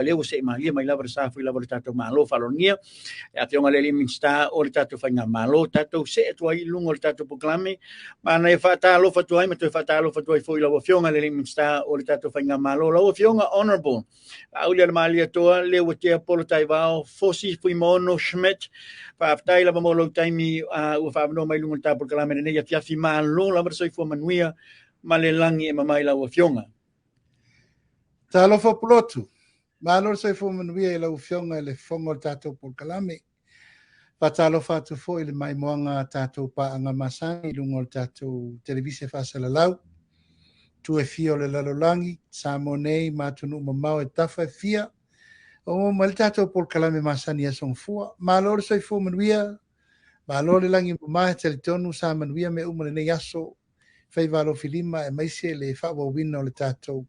Lea ua se'e malie mai lava le sa foi lava o le tatou Malo. Faaloalogia le Afioga i le alii Minisita o le tatou Faigamalo, tatou se'e atu ai i luga o le tatou polokalame ma na e faatalofa atu ai ma toe faatalofa atu ai foi i lau Afioga i le alii Minisita o le tatou Faigamalo, lau Afioga Honourable Laaulialemalietoa Leuatea Polataivao Fosi Fuimaono Schmidt. Faafetai lava mo lou taimi ua faavanoa mai i luga o le tatou polokalame i lenei afiafi. Malo lava le soifua manuia ma le lagi e mama i lau Afioga. Talofa Pulotu, malo le soifua manuia i lau Afioga i le fofoga o le tatou polokalame. Faatalofa atu foi i le maimoaga a tatou paaga masani i luga o le tatou televise faasalalau, itu e fia o le lalolagi, Samoa nei ma atunuu mamao e tafa e fia, o maua mai le tatou polokalame masani i Aso Gafua. Malo le soifua manuia, malo le lagi e mama, e talitonu sa manuia mea uma i lenei aso, faiva alofilima aemaise le faaauauina o le tatou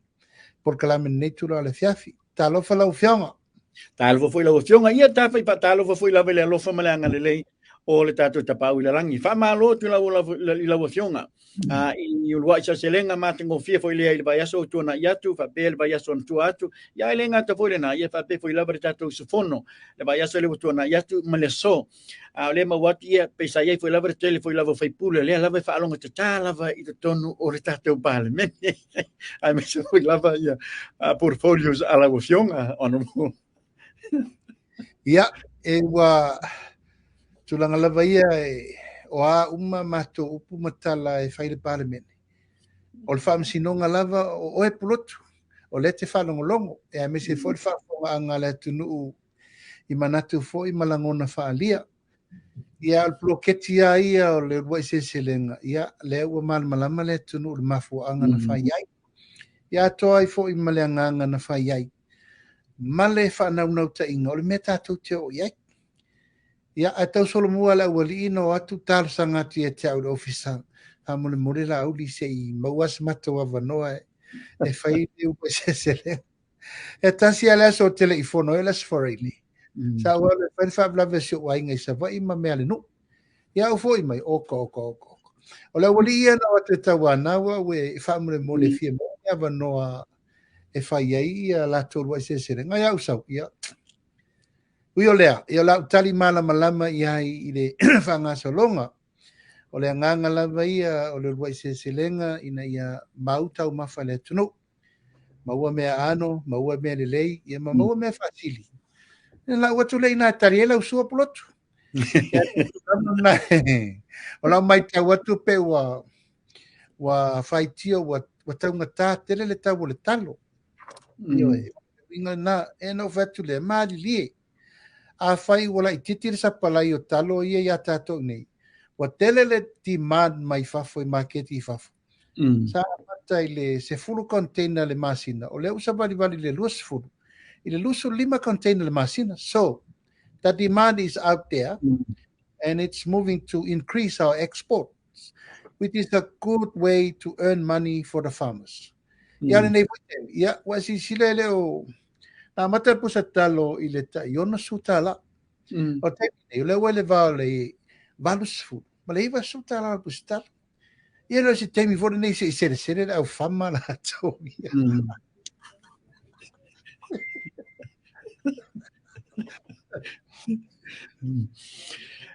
polokalame i lenei itula o le afiafi. Talofa lau Afioga. Talofa foi lau Afioga. Ia tafai faatalofa foi lava i le alofa ma le agalelei o le tatou Tapaau i le lagi. Faamalo atu i lau Afioga i uluai seleselega matagofie foi lea i le vaiaso ua tuanai atu, faapea le vaiaso na tua atu. Ia e le gata foi lena, ia faapea foi lava le tatou usufono le vaiaso lea ua tuanai atu ma le aso. A o lea maua atu, ia, pei sa i ai foi lava le tele foi lava o faipule, lea lava e faalogotata lava i totonu o le tatou Palemene, aemaise foi lava ia portfolios a lau Afioga, Honourable. Ia, e ua tulaga lava ia e, o a uma matou upu ma tala e fai i le Palemene. O le faamasinoga lava o oe Pulotu, o lea e te faalogologo, e aemaise foi le faafofogaaga a le atunuu i manatu foi ma lagona faaalia. Ia, o le poloketi lava ia o le uluai seleselega, ia, lea ua malamalama le atunuu i le mafuaaga na fai ai. Ia atoa ai foi ma le agaga na fai ai, ma le faanaunautaiga o le mea tatou te oo i ai. Ia, ae tau solomua le aualii na o atu talosaga atu ia te au i le ofisa, faamolemole Laauli se i maua se matou avanoa e fai le uluai seleselega. E tasi lava le aso ou te le i fono ai o le Aso Faraile. Sa ou alu e fai le faalavelave a si ou aiga i Savaii ma mea a le nuu. Ia ou foi mai, oka, oka, oka, oka. O le aualii ia na o atu e tauanau au e faamolemole e fia maua ni avanoa e fai ai ia latou uluai seleselega. Ia ou sau, ia. Ui o lea, ia o le a ou tali malamalama i ai i le faagasologa. O le agaga lava ia o le uluai seleselega ina ia mau taumafa i le atunuu. Maua mea ano, maua mea lelei, ia ma maua mea faasili. Ia lau atu lea inā e tali ai lau sua Pulotu. O lau matau atu pe ua ua faitio ua, ua taugata tele le tau o le talo. Ioe, uiga lena, e na ou fai atu lea, malilie. Afai ua laitiiti le sapalai o talo ia ia tatou nei, ua tele le demand mai fafo i maketi i fafo. Sa amata i le 10 container le masina, o lea ua savalivali i le 20, i le 25 container le masina. So, the demand is out there and it's moving to increase our exports, which is a good way to earn money for the farmers. Ia lenei foi taimi, ia, ua e silasila e le o na amata le pusa talo i le tai $60. O le taimi nei, o lea ua i le va o le 80 ma le $90 le pusa talo. Ia e le o se taimi foi lenei se i selesele le aufama latou ia.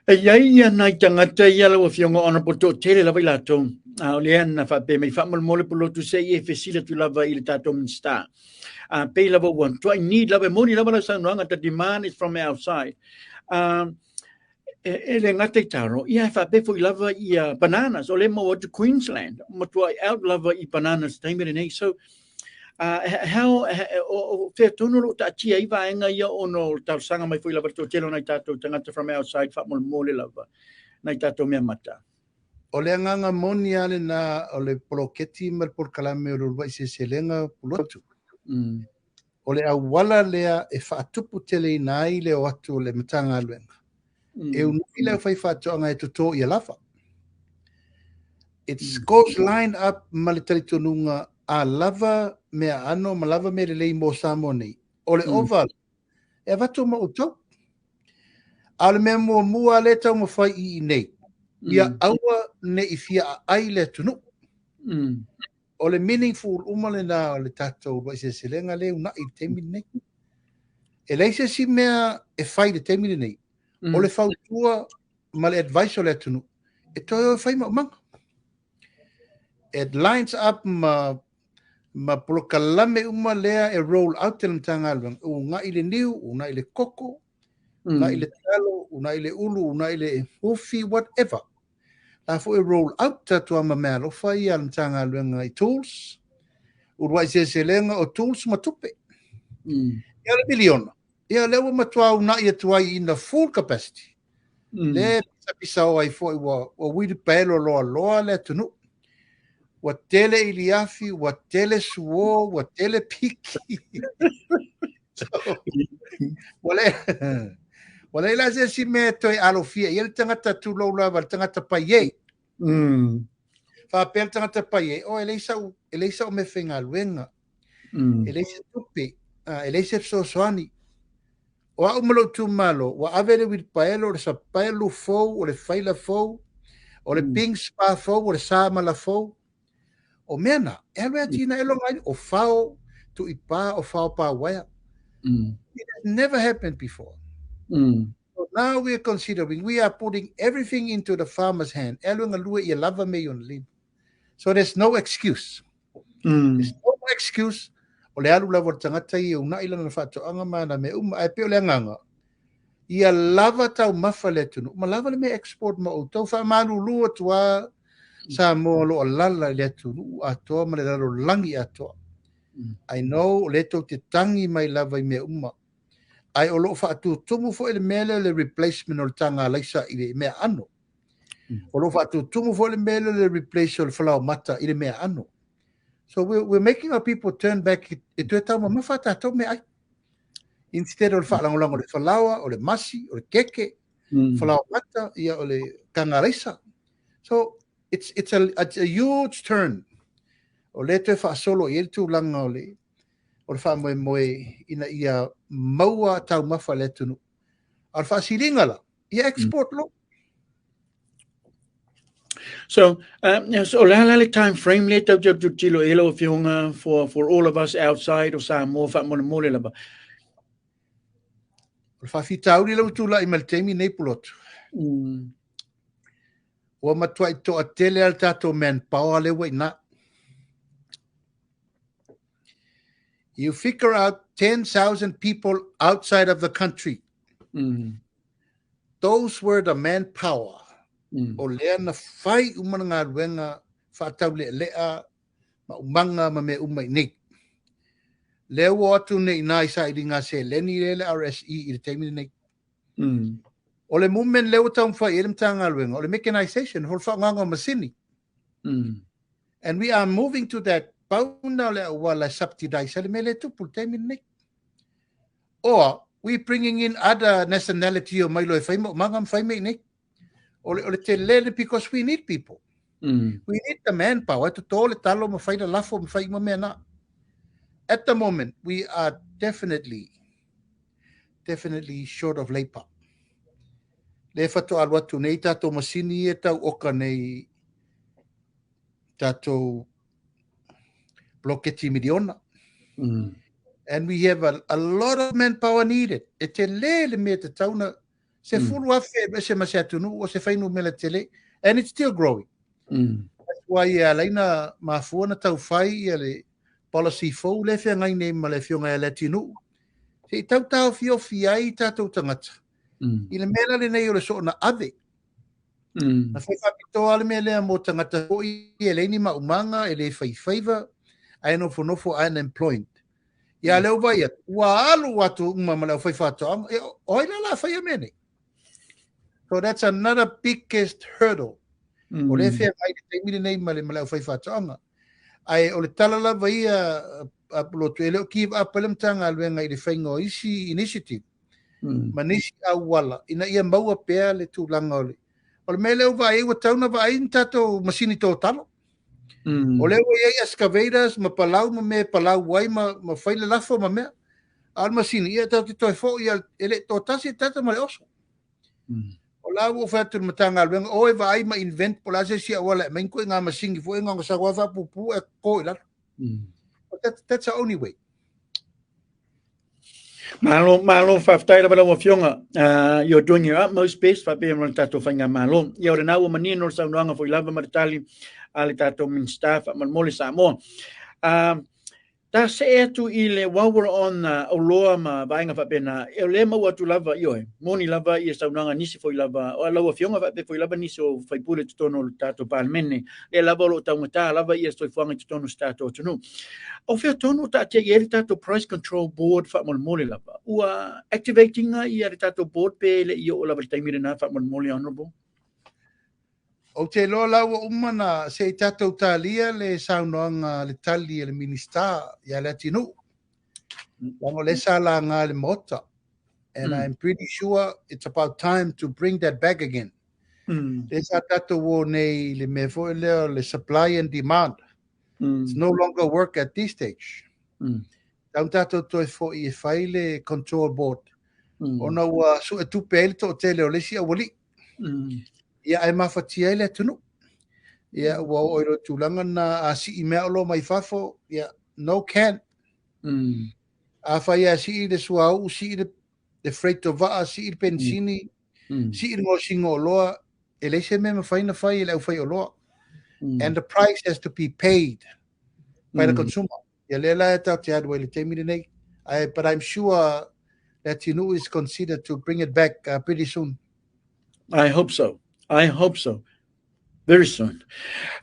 E i ai ia nai tagata ia lau Afioga Honourable toatele lava i latou, a o lea na faapea mai faamolemole Pulotu se i e fesili atu lava i le tatou Minisita. A pei lava ua matuai need lava, e moni lava lau saunoaga, the demand is from outside. E le gata i taro, ia e faapea foi lava ia bananas, o lea e maua atu Queensland, matuai out lava i bananas taimi lenei. So, how, o fea tonu o lo o taatia ai vaega ia ona o le talosaga mai foi lava le toatele o nai tatou tagata from outside faamolemole lava nai tatou mea mata. O le agaga moni lava lena o le poloketi ma le polokalame o le uluai seleselega Pulotu. O le auala lea e faatuputeleina ai le o atu o le Matagaluega. E uunai le aufaifaatoaga e toto ia lava. It goes line up ma le talitonuga a lava mea ano ma lava mea lelei mo Samoa nei. O le ova e avatu mo outou. A o le mea muamua lea e taumafai i inei, ia aua ne i fia aai le atunuu. O le meaningful uma lena o le tatou uluai seleselega lea e uunai i le taimi lenei. E leai se isi mea e fai i le taimi lenei, o le fautua ma le advice o le atunuu, e toe o e fai maumaga. It lines up ma ma polokalame uma lea e roll out e le Matagaluega, uunai le niu, uunai le koko, uunai le talo, uunai le ulu, uunai le ufi, whatever. La foi e roll out tatou ama meaalofa ia a le Matagaluega i tools, uluai seleselega o tools ma tupe. Ia o le miliona, ia lea ua matua uunai atu ai in the full capacity. Le pisapisao ai foi ua uilipaelo loaloa le atunuu. Ua tele iliafi, ua tele suo, ua tele piki. So, ua le ua leai la se isi mea e toe alofia i ai le tagata tulou lava le tagata paiē. Faapea le tagata paiē, oh e leai sau e leai sau meafaigaluega, e leai se tupe, e leai se fesoasoani. O au ma lou itumalo, ua ave le uilipaelo, o le sapaelu fou, o le faila fou, o le pink spa fou, o le samala fou. O mea na, e alu e atinae lona aiga, o fao tuipā, o fao pāwaea. It has never happened before. So now we are considering, we are putting everything into the farmer's hand. E alu e galue ia lava mea i ona lima. So there's no excuse. There's no excuse. O le alu lava o le tagata ia e uunai lana faatoaga ma ana mea uma. Ae pei o le agaga, ia lava taumafa le atunuu, ma lava le mea export ma outou. Faamalulu atu lava Samoa o lo o alaala i le atunuu atoa ma le lalolagi atoa. I know o lea tou te tagi mai lava i mea uma. Ae o lo o faatutumu foi le mea lea o le replacement o le taga alaisa i le mea aano. O lo o faatutumu foi le mea lea o le replace o le falaoamata i le mea aano. So we're making our people turn back e toe taumamafa a tatou meaai. Instead o le faalagolago o le falaoa, o le masi, o le keke, falaoamata, ia o le taga alaisa. So it's a huge turn. O lea toe faasolo i ai le tulaga o le o le faamoemoe ina ia maua taumafa le atunuu. A o le faasiliga la, ia export loa. So, so o le a la le time frame lea tou te tilotilo i ai lau Afioga for all of us outside o Samoa faamolemole lava? O le faafitauli lea ua tulai mai le taimi nei Pulotu. Ua matuai toatele lava le tatou manpower lea ua i ina. You figure out 10,000 people outside of the country. Those were the manpower. O lea na fai uma le galuega faataulealea ma umaga ma mea uma i nei. Lea ua o atu nei i ina i sailiga seleni lea le RSE i le taimi lenei. O le movement lea ua taumafai i ai le Matagaluega, o le mechanization, o le faaaogaga o masini. And we are moving to that pau na o le auala e subsidize ai le mea lea e tupu i le taimi lenei. Or we bringing in other nationality o mai loa e fai maumaga ma fai mea i nei. O le tele le because we need people. We need the manpower. E toto le talo ma fai le lafo ma fai uma mea na. At the moment, we are definitely, definitely short of labour. Le faatoa alu atu nei tatou masini ia tau oka nei tatou bloketi miliona. And we have a lot of manpower needed. E tele le mea tatau na 10,000 e ese ma se atunuu o se fuainumera tele, and it's still growing. That's why e ala ai na mafua na taufai ia le policy fou lea feagai nei ma le Afioga ia Leatinuu. Se i tau taofiofi ai tatou tagata. I le mea la lenei o le soona ave. Na fai faapitoa le mea lea mo tagata foi e leai ni maumaga, e le faifaiva, ae nofonofo unemployed. Ia lea ua vaai atu, ua alu atu uma ma le aufaifaatoaga. E, o ai la la faia mea nei? So that's another biggest hurdle. O lea feagai le taimi lenei ma le aufaifaatoaga. Ae o le tala lava ia a Pulotu, e le o give up ai le Matagaluega i le faiga o isi initiative. Ma nisi auala ina ia maua pea le tulaga o le o le mea lea ua vaai ai, ua tau na vaai ni tatou masini totalo. O lea ua i ai excavators ma palau ma mea e palau ai ma fai le lafo ma mea. A o le masini, ia tatou te toe foi e le toatasi e tata ma le oso. O la ua ou fai atu i le Matagaluega, o e vaai ma invent po o le a se isi auala e aumai ni ituaiga masini foi e gasau lava faapuupuu ae toto i lalo. But that's the only way. Malo, malo, faafetai lava lau Afioga. You're doing your utmost best faapea ma le tatou faigamalo. Ia o lena ua manino le saunoaga foi lava ma le tali a le tatou Minisita faamolemole Samoa. Ta see atu i le while we're on oloa ma vaega faapena, o lea e maua atu lava, ioe, moni lava ia saunoaga a nisi foi lava, o lau Afioga faapea foi lava nisi o sui usufono i totonu o le tatou Palemene, lea lava o lo o taugata lava ia soifuaga i totonu o si tatou atunuu. O fea tonu o taatia i ai le tatou Price Control Board faamolemole lava? Ua activate ina ia le tatou board pe le i oo lava i le taimi lena faamolemole, Honourable? Ou te iloa la ua uma na se i tatou talia le saunoaga le tali a le Minisita ia Leatinuu. Leaga o lea sa laga i le Maota. And I'm pretty sure it's about time to bring that back again. Lea sa tatou o nei i le mea foi lea o le supply and demand. It's no longer work at this stage. Tau tatou toe foi e fai le control board. Ona ua suetupe ai le toatele o le isi aualii. Ia ae mafatia ai le atunuu. Ia ua oo i le tulaga na a sii meaoloa mai fafo, ia no can. Afai a sii le suauu, sii le freight o vaa, sii le penisini, sii le gaosiga o oloa, e leai se mea e mafai ona fai e le aufaioloa. And the price has to be paid by the consumer. Ia lea la e tatou te alu ai i le taimi lenei. But I'm sure Leatinuu is considered to bring it back pretty soon. I hope so. I hope so. Very soon.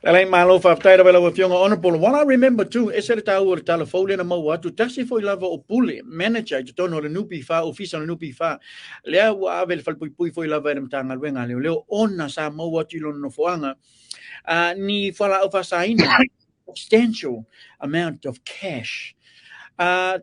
Lalai malo faafetai lava i lau Afioga Honourable. What I remember too, ese le taua o le tala fou lea na maua atu, tasi foi lava o Pule, manager i totonu o le NPF, ofisa o le NPF, lea ua ave le falepuipui foi lava i le Matagaluega a Leoleo, ona sa maua atu i lona nofoaga ni fualaau faasaina, substantial amount of cash.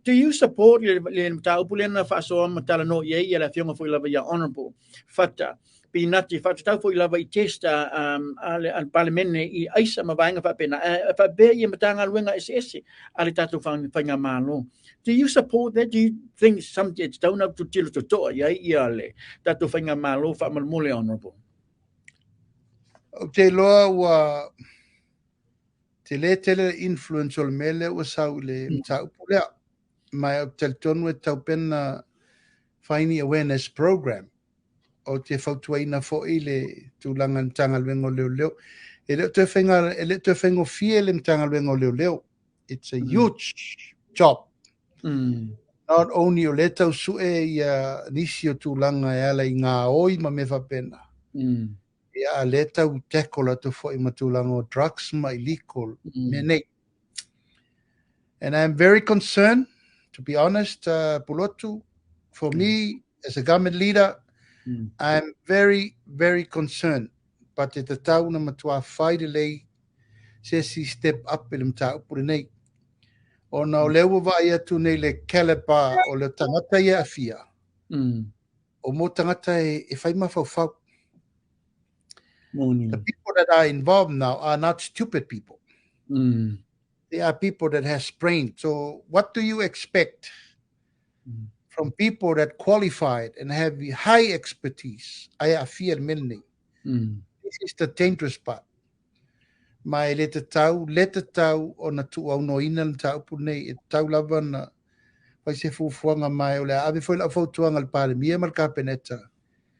Do you support le mataupu lea na faasoa ma talanoa i ai ia le Afioga foi lava ia Honourable Fata Pinati, faatatau foi lava i test a le Palemene i aisa ma vaega faapena, faapea ia Matagaluega eseese a le tatou faigamalo? Do you support that? Do you think some e tatau ona tilotilo totoa i ai ia le tatou faigamalo faamolemole, Honourable? Ou te iloa ua tele tele le influence o le mea lea ua sau i le mataupu lea. Ma ou te talitonu e tatau pea ona fai ni awareness program. Ou te fautuaina foi le tulaga i le Matagaluega o Leoleo. E le o toe faiga, e le o toe faigofie le Matagaluega o Leoleo. It's a huge job. Not only o lea tau sue ia nisi o tulaga e ala i gaoi ma mea faapena. Ia a lea tau tackle atu foi ma tulaga o drugs ma illegal mea nei. And I'm very concerned, to be honest, Pulotu, for me as a government leader, I'm very, very concerned. But e tatau na matua fai lelei se isi step up i le mataupu lenei. Ona o lea ua vaai atu nei le caliber o le tagata ia aafia, o mo tagata e fai mafaufau. Moni. The people that are involved now are not stupid people. They are people that has brain. So what do you expect from people that qualified and have high expertise? Ae aafia le mea lenei. This is the dangerous part. Ma e le tatau, le tatau ona tuuaunoaina le mataupu lenei. E tatau lava na fai se fuafuaga ma o le a ave foi lau fautuaga i le Palemia ma le Kapeneta.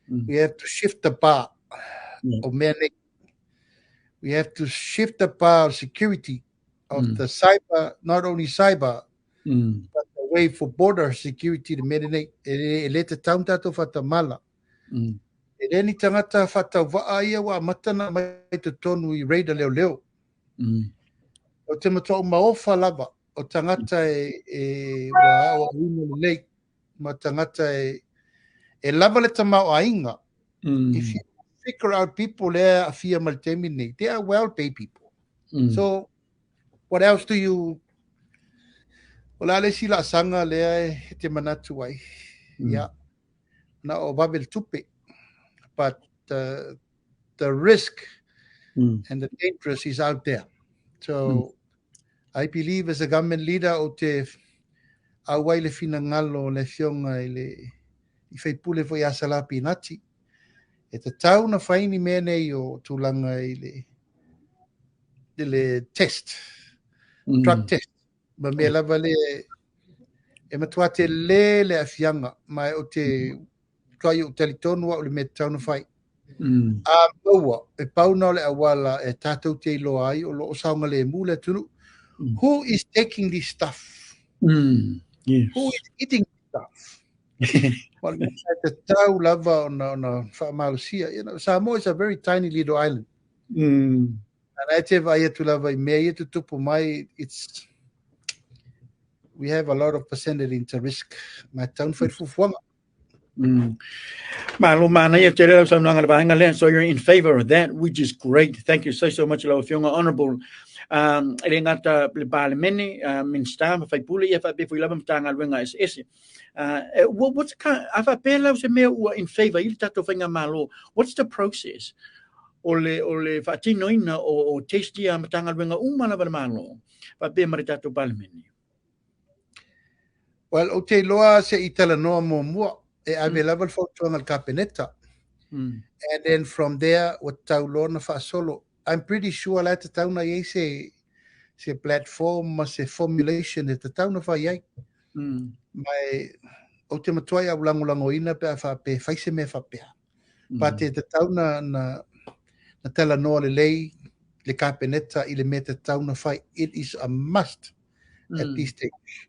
We have to shift the bar o mea nei. We have to shift the bar of security of the cyber, not only cyber, but the way for border security le mea lenei. E le tatau ona tatou faatamala. E le ni tagata faatauvaa ia ua amata ona aumai i totonu i radar leoleo. O te matua maofa lava o tagata e ua aoaoina lelei ma tagata e lava le tamaoaiga. If you figure out people lea aafia ma le taimi lenei, they are well paid people. So what else do you... O le a le isi laasaga lea e te manatu ai? Ia, na o vave le tupe. But the risk and the dangerous is out there. So I believe as a government leader ou te auai le finagalo o le afioga i le i faipule foi ia Sala Pinati. E tatau na fai ni mea nei o tulaga i le test, drug test. Ma mea lava le E matua telē le aafiaga, ma ou te matuai ou talitonu au i le mea e tatau ona fai. A maua, e pau na o le auala e tatou te iloa ai o lo o saogalemu le atunuu. Who is taking this stuff? Who is eating this stuff? Ma o le mea e tatau lava ona faamalosia. You know, Samoa is a very tiny little island. And e te vaai atu lava i mea ia tutupu mai, it's we have a lot of percentage into risk. Ma e tatau ona fai le fuafuaga. Malo manaia tele lau saunoaga i le vaega lea. So you're in favor of that, which is great. Thank you so, so much lau Afioga Honourable. E le gata le Palemene, Minisita ma Faipule, ia faapea foi lava Matagaluega eseese. What's the, a faapea lau se mea ua in favor i le tatou faigamalo, what's the process o le faatinoina o test ia a Matagaluega uma lava le Malo, faapea ma le tatou Palemene? Well, ou te iloa se i talanoa muamua e ave lava le fautuaga i le Kapeneta. And then from there, ua tatau loa ona faasolo. I'm pretty sure la e tatau ona i ai se platform ma se formulation e tatau ona fai ai. Ma e, ou te matuai au lagolagoina pe a faapea fai se mea faapea. But e tatau na talanoa lelei le Kapeneta i le mea tatau ona fai. It is a must at this stage.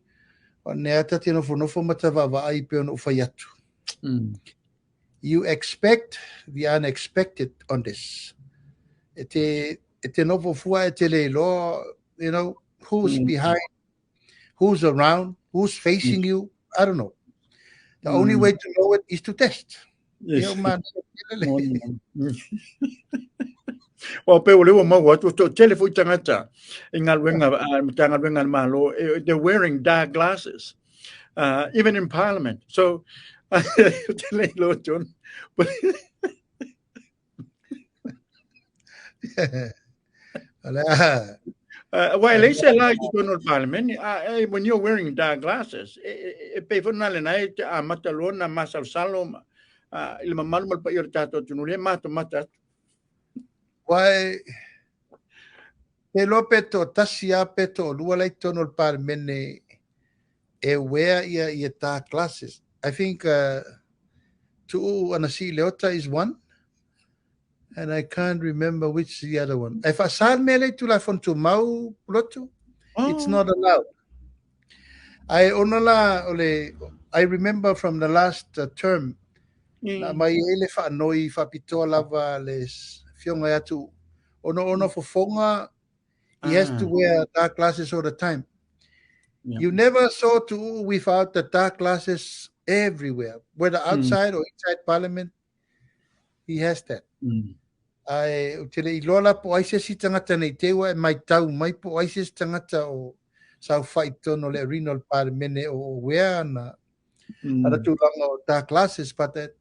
O nea ta te nofonofo ma ta vaavaai pe ona ou fai atu. You expect the unexpected on this. E te nofo fua e te le iloa, who's behind, who's around, who's facing you, I don't know. The only way to know it is to test. Ia man. Well, pe o le ua maua atu, toatele foi tagata i galuega, Matagaluega a le Malo, they're wearing dark glasses, even in Parliament. So, te le iloa tonu. Ala. Well, e se la i totonu o le Parliament, when you're wearing dark glasses, e pei foi na le nai te a mata loa na masalosalo ma, i le mamalu ma le paia o le tatou atunuu, le matamata atu. Wai, te loa pe toatasi a pe toalua la i totonu o le Palemene e wear ia dark glasses. I think Tuuu Anasii Leota is one, and I can't remember which the other one. E faasa le mea lea i Tulafono Tumau, Pulotu. It's not allowed. Ai ona la o le I remember from the last term na mai ai le faanoi faapitoa lava le afioga ia Tuuu. Ona fofoga, he has to wear dark glasses all the time. You never saw Tuuu without the dark glasses everywhere, whether outside or inside Parliament. He has that. Ai, ou te le iloa la po ai se isi tagata nei te ua e maitau mai po ai se isi tagata o saofai i totonu o le arena o le Palemene o wear ana ana tulaga o dark glasses, but that,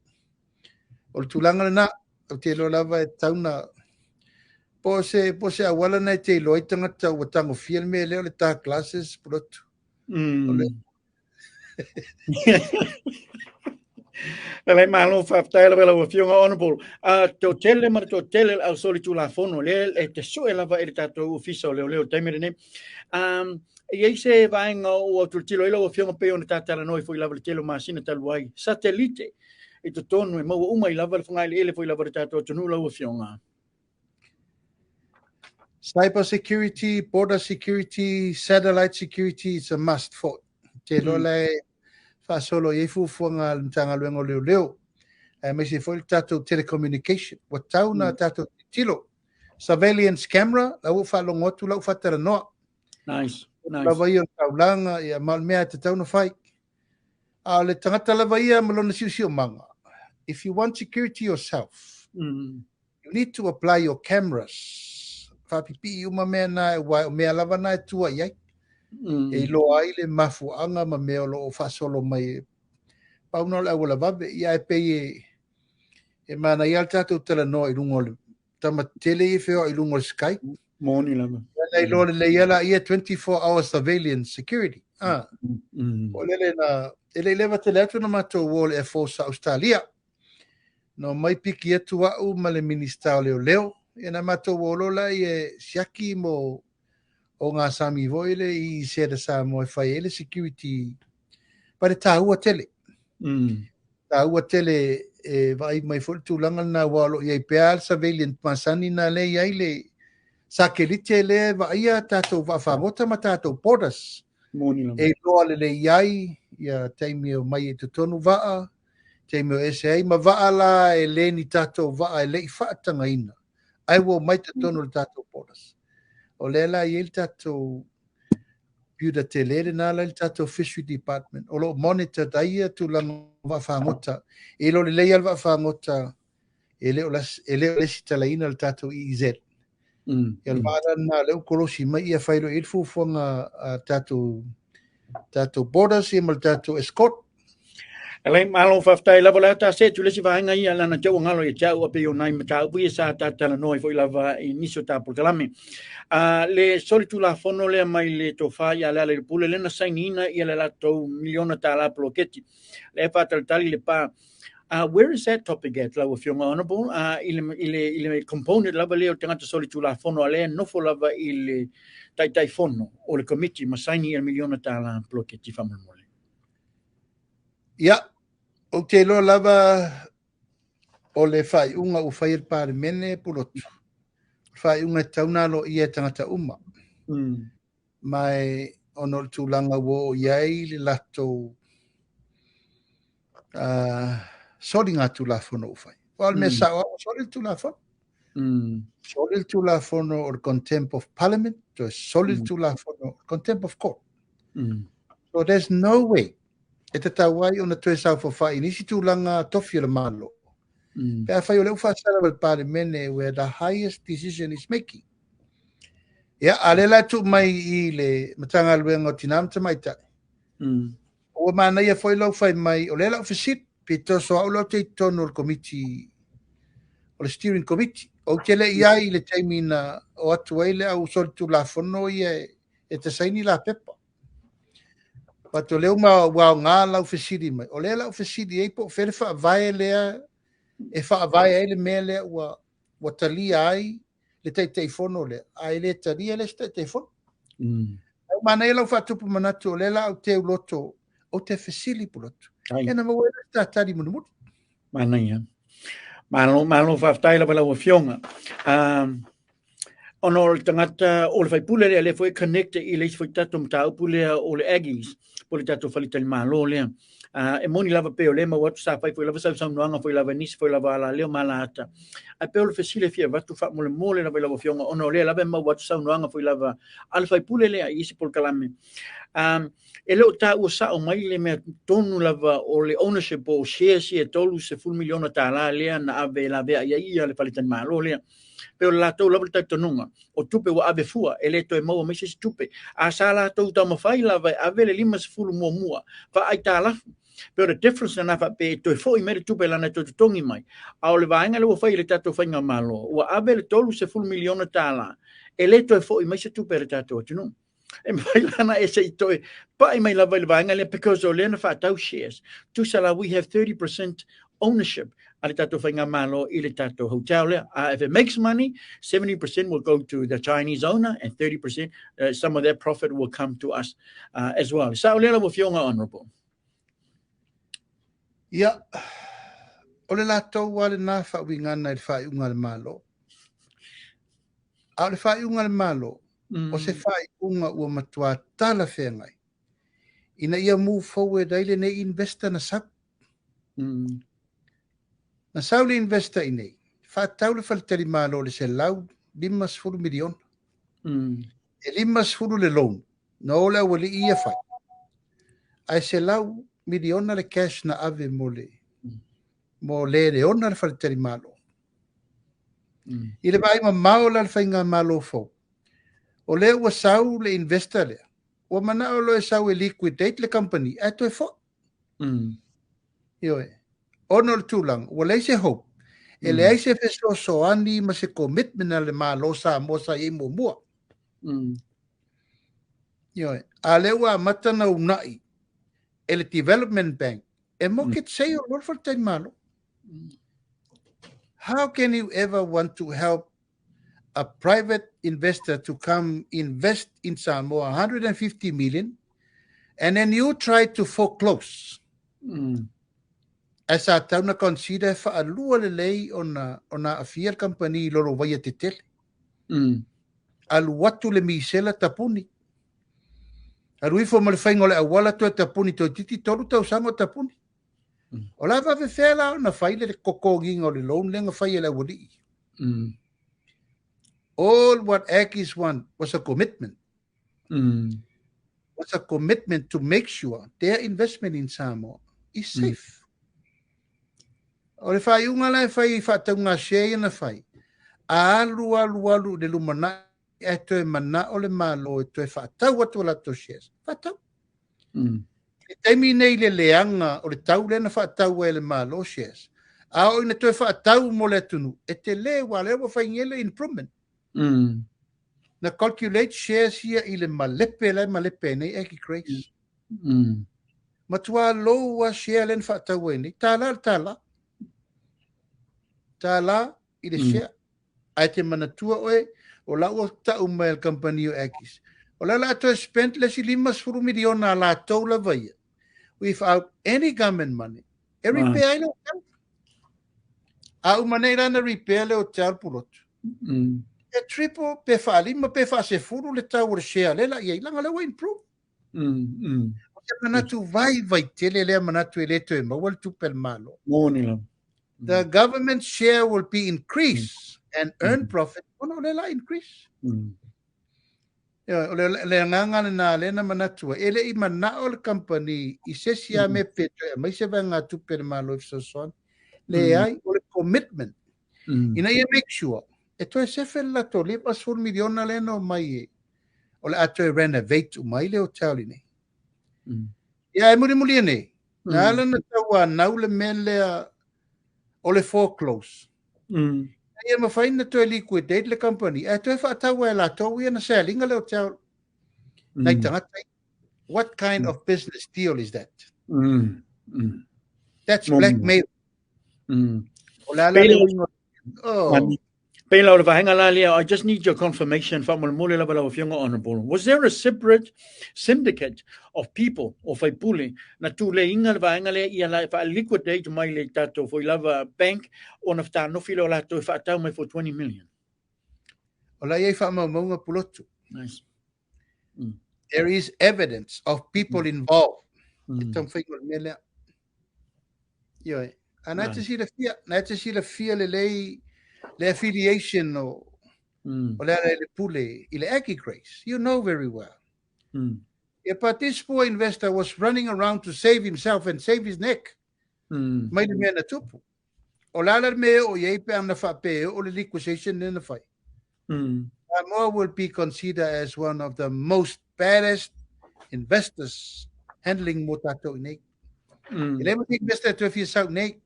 o le tulaga lena, ou te iloa lava e tatau na po o se auala na e te iloa ai tagata ua tagofia le mea lea o le dark glasses, Pulotu. O le Lelei malo faafetai lava lau Afioga Honourable. Toatele ma le toatele le au solitulafono lea e te sue lava i le tatou Ofisa o Leoleo i le taimi lenei. E i ai se vaega ua tilotilo ai lau Afioga pei ona tatalanoa foi lava le tele o masina talu ai. Satelite i totonu e maua uma i lava le fogaeleele foi lava le tatou atunuu lau Afioga. Cyber security, border security, satellite security is a must for te loa la e faasolo i ai fuafuaga a le Matagaluega o Leoleo. Aemaise foi le tatou telecommunication. Ua tau na tatou tilotilo. Surveillance camera, la ua faalogo atu lau faatalanoa. Nice. Nice. Lava ia o le taulaga, ia, ma o le mea e tatau ona fai. A o le tagata lava ia ma lona siosiomaga. If you want security yourself, you need to apply your cameras. Faapipii uma mea na e ua o mea lava na e tua i ai. E iloa ai le mafuaaga ma mea o lo o faasolo mai e pau na o le auala vave. Ia e pei e manaia le tatou talanoa i luga o le tama tele ia feoai i luga o le Skype. Moni lava. Ia na iloa lelei ala ia 24 hour surveillance security. Ah. O lele na, e le i leva tele atu na matou o le Air Force a Australia. Na mai piki atu au ma le Minista o Leoleo. Ia na matou o loa la e siaki mo o ngā sami foi le i se Samoa e fai ai le security. Ma le taua tele. Taua tele e vaai mai foi le tulaga lena aua o lo o i ai pea le surveillance masani na lea e i ai le sakelite lea e vaaia tatou vaafagota ma tatou borders. Moni lava. E iloa lelei ai ia taimi e omai i totonu vaa, taimi o ese ai, ma vaa la e le ni tatou vaa e le i faatagaina, ae ua omai totonu o le tatou borders. O lea la e i ai le tatou computer tele lena la i le tatou fishery department, o lo o monitor ai ia tulaga o vaafagota. E iloa lelei lava le vaafagota e le o e le o lesitalaina le tatou EEZ. Ia le vaa lena lea ua kolosi mai ia fai loa i ai le fuafuaga a tatou borders ia ma le tatou escort. Elai, malo faafetai lava le ata se tu le isi vaega ia lana te ua galo ia te au a pei o nai mataupu ia sa talanoa ai foi lava i nisi o ta polokalame. Le solitulafono lea mai le tofa ia Lealailepule lea na sainiina ia le latou $1 miliona poloketi le faatalitali le pa. Where is that topic at, lau Afioga Honorable, i le component lava lea o tagata solitulafono a lea nofo lava i le Taitaifono o le Komiti ma saini ia le $1 miliona poloketi faamolemole? Ia, ou te iloa lava o le faaiuga ua fai e le Palemene Pulotu. O le faaiuga e tatau ona aloaia e tagata uma. Ma e ona o le tulaga ua oo i ai le latou soligatulafono ua fai. O le mea sao lava, ua soli le tulafono. Soli le tulafono o le contempt of parliament, toe soli le tulafono o le contempt of court. So there's no way e tatau ai ona toe saofafai i nisi tulaga tofi o le Malo. Pe afai o lea ua faasala le Palemene where the highest decision is making. Ia, a lea la e tuu mai i le Matagaluega o Tina ma Tamaitai. Ua manaia foi lau fai mai, o lea lau fesili, pe toso au lau te i totonu o le komiti, o le steering committee. Ou te le i ai i le taimi na o atu ai le au solitulafono ia e te saini la pepa. But o lea ua aoga lau fesili mai. O lea lau fesili ai po o fea le faavae lea e faavae ai le mea lea ua talia ai le Taitaifono lea, a e le talia le isi Taitaifono. Ai manaia lau faatupu manatu o lea la au te uloto o te fesili Pulotu. Ai. E na maua ai le tatali mulimuli. Manaia. Malo, malo faafetai lava lau Afioga. Ona o le tagata o le faipule lea, lea foi e connect i le isi foi tatou mataupu lea o le Aggies, po o le tatou faletalimalo lea. E moni lava pe o lea maua atu sa fai foi lava sausaunoaga foi lava nisi foi lava ala lea o malaata. Ae pei o le fesili e fia avatu faamolemole lava i lau Afioga, ona o lea lava e maua atu saunoaga foi lava a le faipule lea i isi polokalame. E le o taua sao mai le mea tonu lava o le ownership o shares ia $30 miliona lea na ave e lavea i ai ia le faletalimalo lea. Pe o le latou lava le talitonuga, o tupe ua ave fua, e le toe maua mai se isi tupe. A sa latou taumafai lava e ave le 50 muamua, faaaitalafu. Pe o le difference lena faapea e toe foi mai le tupe lana e toe totogi mai. A o le vaega lea ua fai i le tatou faigamalo, ua ave le $30 miliona, e le toe foi mai se tupe a le tatou atunuu. E mafai lana e se i toe pai mai lava i le vaega lea because o lea na faatau shares. Tusa la we have 30% ownership a le tatou faigamalo i le tatou hotel lea. If it makes money, 70% will go to the Chinese owner and 30%, some of that profit will come to us as well. Sao lea lau Afioga Honorable? Ia, o le latou lava lena faauigaga i le faaiuga a le Malo. A o le faaiuga a le Malo, o se faaiuga ua matua talafeagai ina ia move forward ai lenei investor na sau. Na sau le investor i nei, faatau le faletalimalo i le $150 miliona. E 50 le loan, na o le aualii ia fai. Ae $100 miliona le cash na ave mo le le ona le faletalimalo. I le vaai mamao la le faigamalo fou, o lea ua sau le investor lea, ua manao loa e sau e liquidate le company, ae toe foi. Ioe. Ona o le tulaga, ua leai se hope. E leai se fesoasoani ma se commitment a le Malo Samoa sa i ai muamua. Ioe. A lea ua amata na unai e le Development Bank e market sale loa le faletalimalo. How can you ever want to help a private investor to come invest in Samoa 150 million? And then you try to foreclose. Ae sa tatau ona consider e faalua lelei ona ona aafia le kamupani i lolovaia tetele. Alu atu le misela tapuni. Alu ifo ma le faiga o le auala toe tapuni toeitiiti 3 tausaga o tapuni. O le a faafefea la ona fai le totogiina o le loan lea na fai e le aualii? All what Aggies want was a commitment. Was a commitment to make sure their investment in Samoa is safe. O le faaiuga la e fai i faatauga share ia na fai, a alu alu alu i le lumanai ae toe manao le Malo e toe faatau atu o latou shares, faatau. I le taimi nei i le leaga o le tau lea na faatau ai e le Malo shares, a oo ina toe faatau mo le atunuu, e tele aua o lea ua faigē le improvement. Na calculate shares ia i le malepe la e malepe ai nei Aggie Grace. Matua low a share lea na faatau ai nei, $1 i le $1. $1 i le share. Ae te manatua oe, o la ua tau mai e le kamupani o Aggies. O la o le a toe spend le isi $50 miliona a latou lava ia, without any government money, e repair ai le hotel. A uma nei la na repair le hotel Pulotu. E triple pe faalima pe faasefulu le tau o le share lea la i ai, leaga o lea ua improve. O se manatu vaivai tele lea manatu e le toe maua le tupe a le Malo. Moni lava. The government share will be increased and earn profit ona o lea la increase. O le agaga lena lea na manatu ai. E le i manao le company i se isi lava mea pe toe aumai se vaegatupe a le Malo e fesoasoani. Leai, o le commitment. Ina ia make sure e toe sefe le latou $50 miliona lea na omai e o le a toe renovate uma ai le hotel i nei. Ia e mulimuli nei, na ala na tauanau le mea lea o le foreclose. Ia mafai na toe liquidate le company, ae toe faatau e latou ia na sealinga le hotel. Nai tagata. What kind of business deal is that? That's blackmail. O le ala le uiga. Oh. Pela o le vaega la lea, I just need your confirmation, faamolemole lava lau Afioga Honourable. Was there a separate syndicate of people o faipule na tuleiga le vaega lea ia la e faaliquidate mai le tatou foi lava bank ona fetanofi lea o latou e faatau mai for 20 million? O la e i ai faamaumauga Pulotu. Nice. There is evidence of people involved. E taumafaiga o le mea lea. Ioe. A na te silafia, na te silafia lelei le affiliation o, o le ala i le pule i le Aggie Grace. You know very well. Yeah, but this poor investor was running around to save himself and save his neck. Mai le mea na tupu. O le ala le mea o i ai pe ana faapea o le liquidation lea na fai. Samoa will be considered as one of the most baddest investors handling mo tātou i nei. E le ma te investor e toe fia sau nei.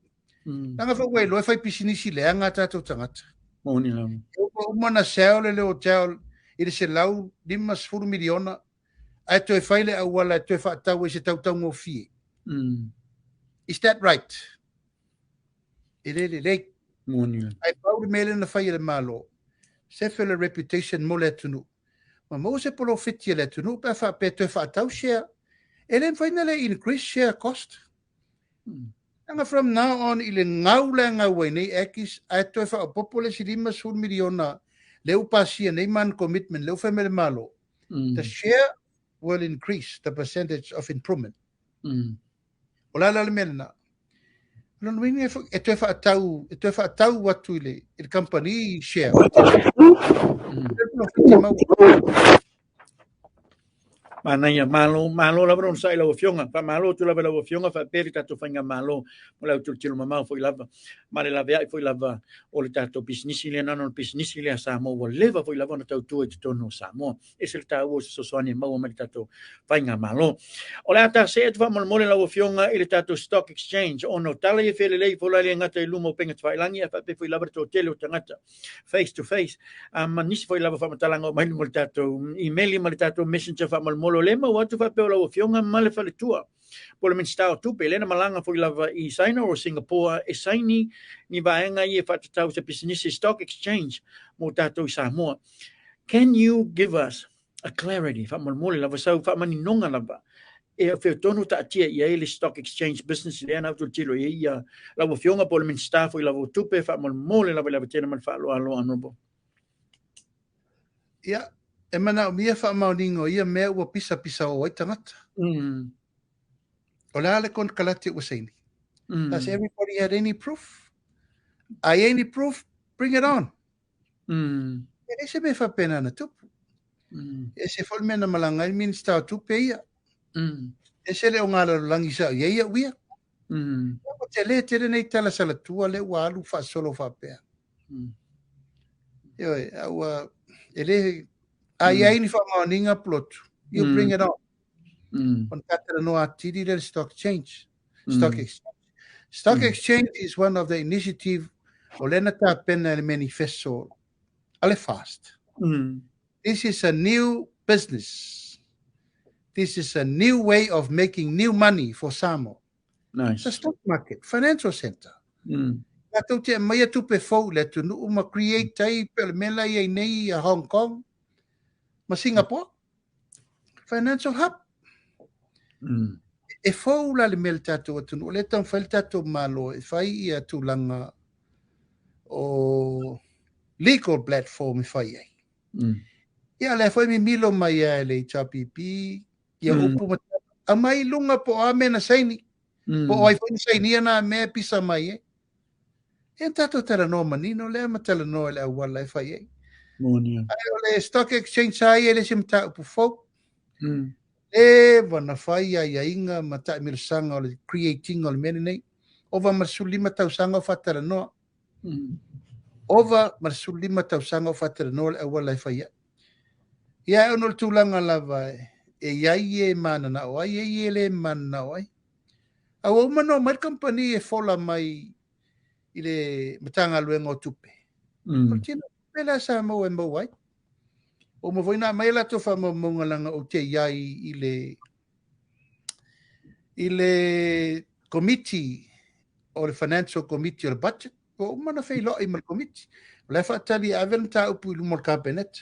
Leaga foi ua iloa e fai pisinisi leaga a tātou tagata. Moni lava. E uma uma na sell le hotel i le $150 miliona ae toe fai le auala e toe faatau ai se tautaugofie. Is that right? E le lelei. Moni lava. Ae pau le mea lea na fai e le Malo, sefe le reputation mo le atunuu. Ma maua se polofeti a le atunuu pe a faapea toe faatau share. E le mafai ona le increase share cost. Leaga from now on i le gau la e gau ai nei Aggies ae toe faaopoopo le isi $50 miliona lea ua pasia nei ma ana commitment lea ua fai mai le Malo. The share will increase the percentage of improvement. O le a la le mea lena? O lona uiga e e toe faatau, e toe faatau atu i le, i le company share. Mm. Manaia, malo, malo lava lona sai lau afioga. Faamalo atu lava lau afioga, faapea le tatou faigamalo mo le autilotilo mamao foi lava, ma le laveai foi lava o le tatou pisinisi lea, na ona pisinisi lea a Samoa ua leva foi lava ona tautua i totonu o Samoa. Ese le taua o se fesoasoani e maua mai le tatou faigamalo. O le a ta see atu faamolemole lau Afioga i le tatou Stock Exchange, ona o tala ia felelei fola e le gata i luma o upega tafailagi ae faapea foi lava le toatele o tagata face to face, ma nisi foi lava faamatalaga o mai luma o le tatou email ma le tatou messenger faamolemole. O lea e maua atu faapea o lau Afioga ma le faletua po o le Minisita o Tupe, lea na malaga foi lava i Saina o Singapore e saini ni vaega ia e faatatau se pisinisi stock exchange mo tatou i Samoa. Can you give us a clarity, faamolemole lava, sau faamaninoga lava E o fea tonu taatia i ai le stock exchange business lea na tilotilo i ai ia lau Afioga po o le Minisita foi lava o Tupe, faamolemole lava i le ava tele ma le faaaloalo, Honourable. Ia, e manaomia faamaoniga o ia mea ua pisapisa o ai tagata. O le a le konekarate ua saini? Does everybody had any proof? A i ai ni proof, bring it on. E leai se mea faapena na tupu. E ese foi le mea na malaga ai le Minisita o Tupe ia. Ese le o ngā lalolagi sa o i ai au ia. Ua tele tele nei tala salatua lea ua alu faasolo faapea. Ioe, a ua, e le, a i ai ni faamaoniga Pulotu, you bring it on. Ona ta talanoa atili lea i le stock exchange. Stock exchange. Stock exchange is one of the initiative o lea na tapena e le manifesto a le FAST. This is a new business. This is a new way of making new money for Samoa. Nice. It's a stock market, financial center. Tatou te aumaia tupe fou i le atunuu ma create ai pe o le mea la i ai nei a Hong Kong ma Singapore. Financial hub. E fou la le mea i le tatou atunuu. O lea e taumafai le tatou Malo e fai ia tulaga o legal platform e fai ai. Ia, o lea foi mimilo mai lava e le HRPP ia upu ma tala. Aumai i luga po o a mea na saini. Po o ai foi na sainia na mea e pisa mai ai. Ia tatou talanoa manino lea ma talanoa i le auala e fai ai. Moni. Ae o le stock exchange sa ia e le se mataupu fou. Leva na fai aiaiga ma taamilosaga o le create ina o le mea lenei. Ova ma le 15 tausaga o faatalanoa. Ova ma le 15 tausaga o faatalanoa le auala e fai ai. Ia, e ono o le tulaga lava e i ai e mananao ai, e i e le mananao ai. A ua uma ona omai le kamupani e fola mai i le Matagaluega o Tupe. O le tino tupe lea sa maua e maua ai. Ua uma foi ona aumai a latou faamaumauga leaga ou te i ai i le komiti o le Financial Committee o le Budget. Ua uma ona feiloai ma le komiti. O la e faatali e ave le mataupu i luma o le Kapeneta.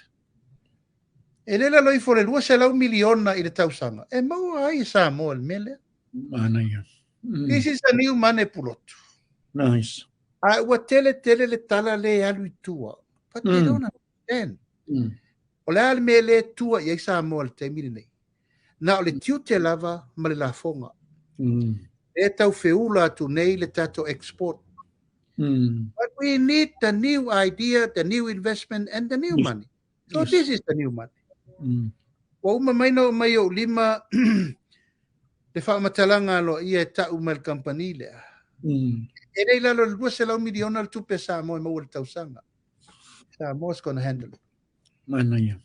E le lalo ifo o le 200 miliona i le tausaga e maua ai e Samoa i le mea lea. Manaia. This is a new money, Pulotu. Nice. A ua tele tele le tala le alu i tua. But they don't understand. O le a le mea le tua i ai Samoa i le taimi lenei? Na o le tiute lava ma le lafoga. E tau feula atu nei le tatou export. But we need the new idea, the new investment and the new money. So this is the new money. Ua uma mai na oo mai ou lima le faamatalaga aloaia e tau mai le kamupani lea. E le i lalo i le 200 miliona le tupe a Samoa e maua i le tausaga. Samoa's gonna handle it. Manaia.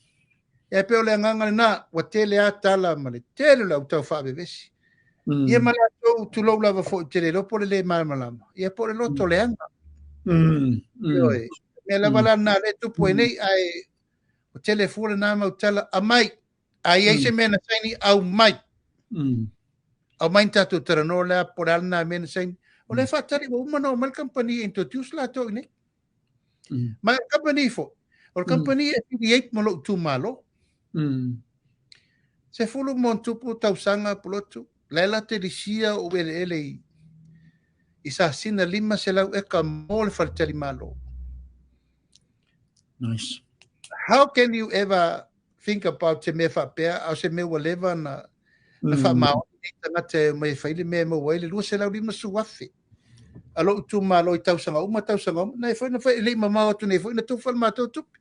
E pei o le agaga lena, ua tele lava tala ma le tele o le au tau faavevesi. Ia ma latou tulou lava foi ou te le iloa po o le le malamalama, ia po o le loto leaga. Ioe, mea lava la lena lea e tupu ai nei, ae ua tele fua lena mau tala, aumai, a i ai se mea na saini, aumai. Aumai ni tatou talanoa lea po o le a lena mea na saini. O lea e faatali ua uma ona omai le kamupani e introduce latou i inei. Ma o le kamupani foi, o le kamupani e affiliate ma lou itumalo. 10+ tausaga, Pulotu, la e la te lisia ou eleele i Sasina 500 eka mo le faletalimalo. Nice. How can you ever think about se mea faapea, a o se mea ua leva na faamaoni nei tagata e omai e fai le mea e maua ai le 250,000 a lou itumalo i tausaga uma, tausaga uma, na e foi na fai, e le i mamao atu nei foi na tufa le matou tupe.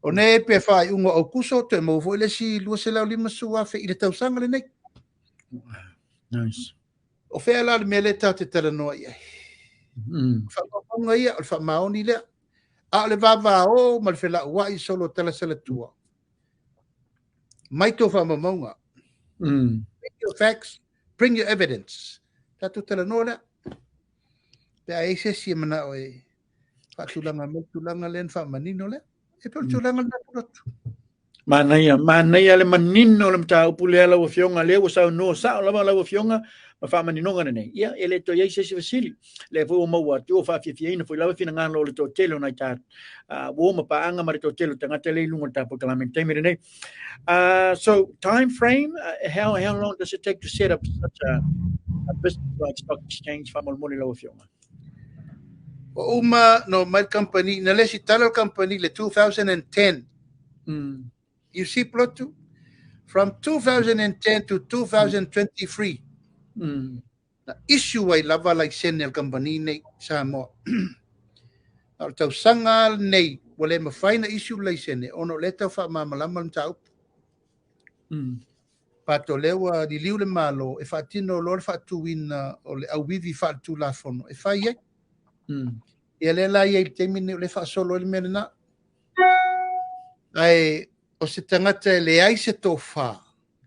O nei pe faaiuga o Aukuso, toe maua foi le isi 250,000 i le tausaga lenei. Nice. O fea la le mea lea tatou te talanoa i ai? O faamaumauga ia, o le faamaoni lea. A o le vavao ma le felauai solo talasalatua. Mai tō faamaumauga. Bring your facts, bring your evidence. Tatou talanoa lea. Pe a i ai se isi e manao e faatulaga mai le tulaga lea na faamanino lea. E pei o le tulaga lena, Pulotu. Manaia, manaia le manino o le mataupu lea lau Afioga, lea ua saunoa sao lava lau Afioga ma faamaninoga lenei. Ia, e le toe i ai se isi fesili. Lea foi ua maua atu, ua faafiafiaina foi lava finagalo o le toatele o nai ta uo ma paaga ma le toatele o tagata lea i luga o le ta polokalame i le taimi lenei. So, time frame, how long does it take to set up such a business like stock exchange faamolemole lau Afioga? Ua uma na omai le kamupani, na lesitala le kamupani i le 2010. You see, Pulotu? From 2010 to 2023, na issue ai lava laisene a le kamupani nei i Samoa. A o le tausaga lenei, ua le mafai na issue le laisene ona o lea e tau faamalamalama le mataupu. But o lea ua liliu le Malo e faatino loa le faatuina o le auivi faaletulafono e fai ai. Ia lea la i ai i le taimi lenei o lea e faasolo ai le mea lena. Ae o se tagata e leai se tofa,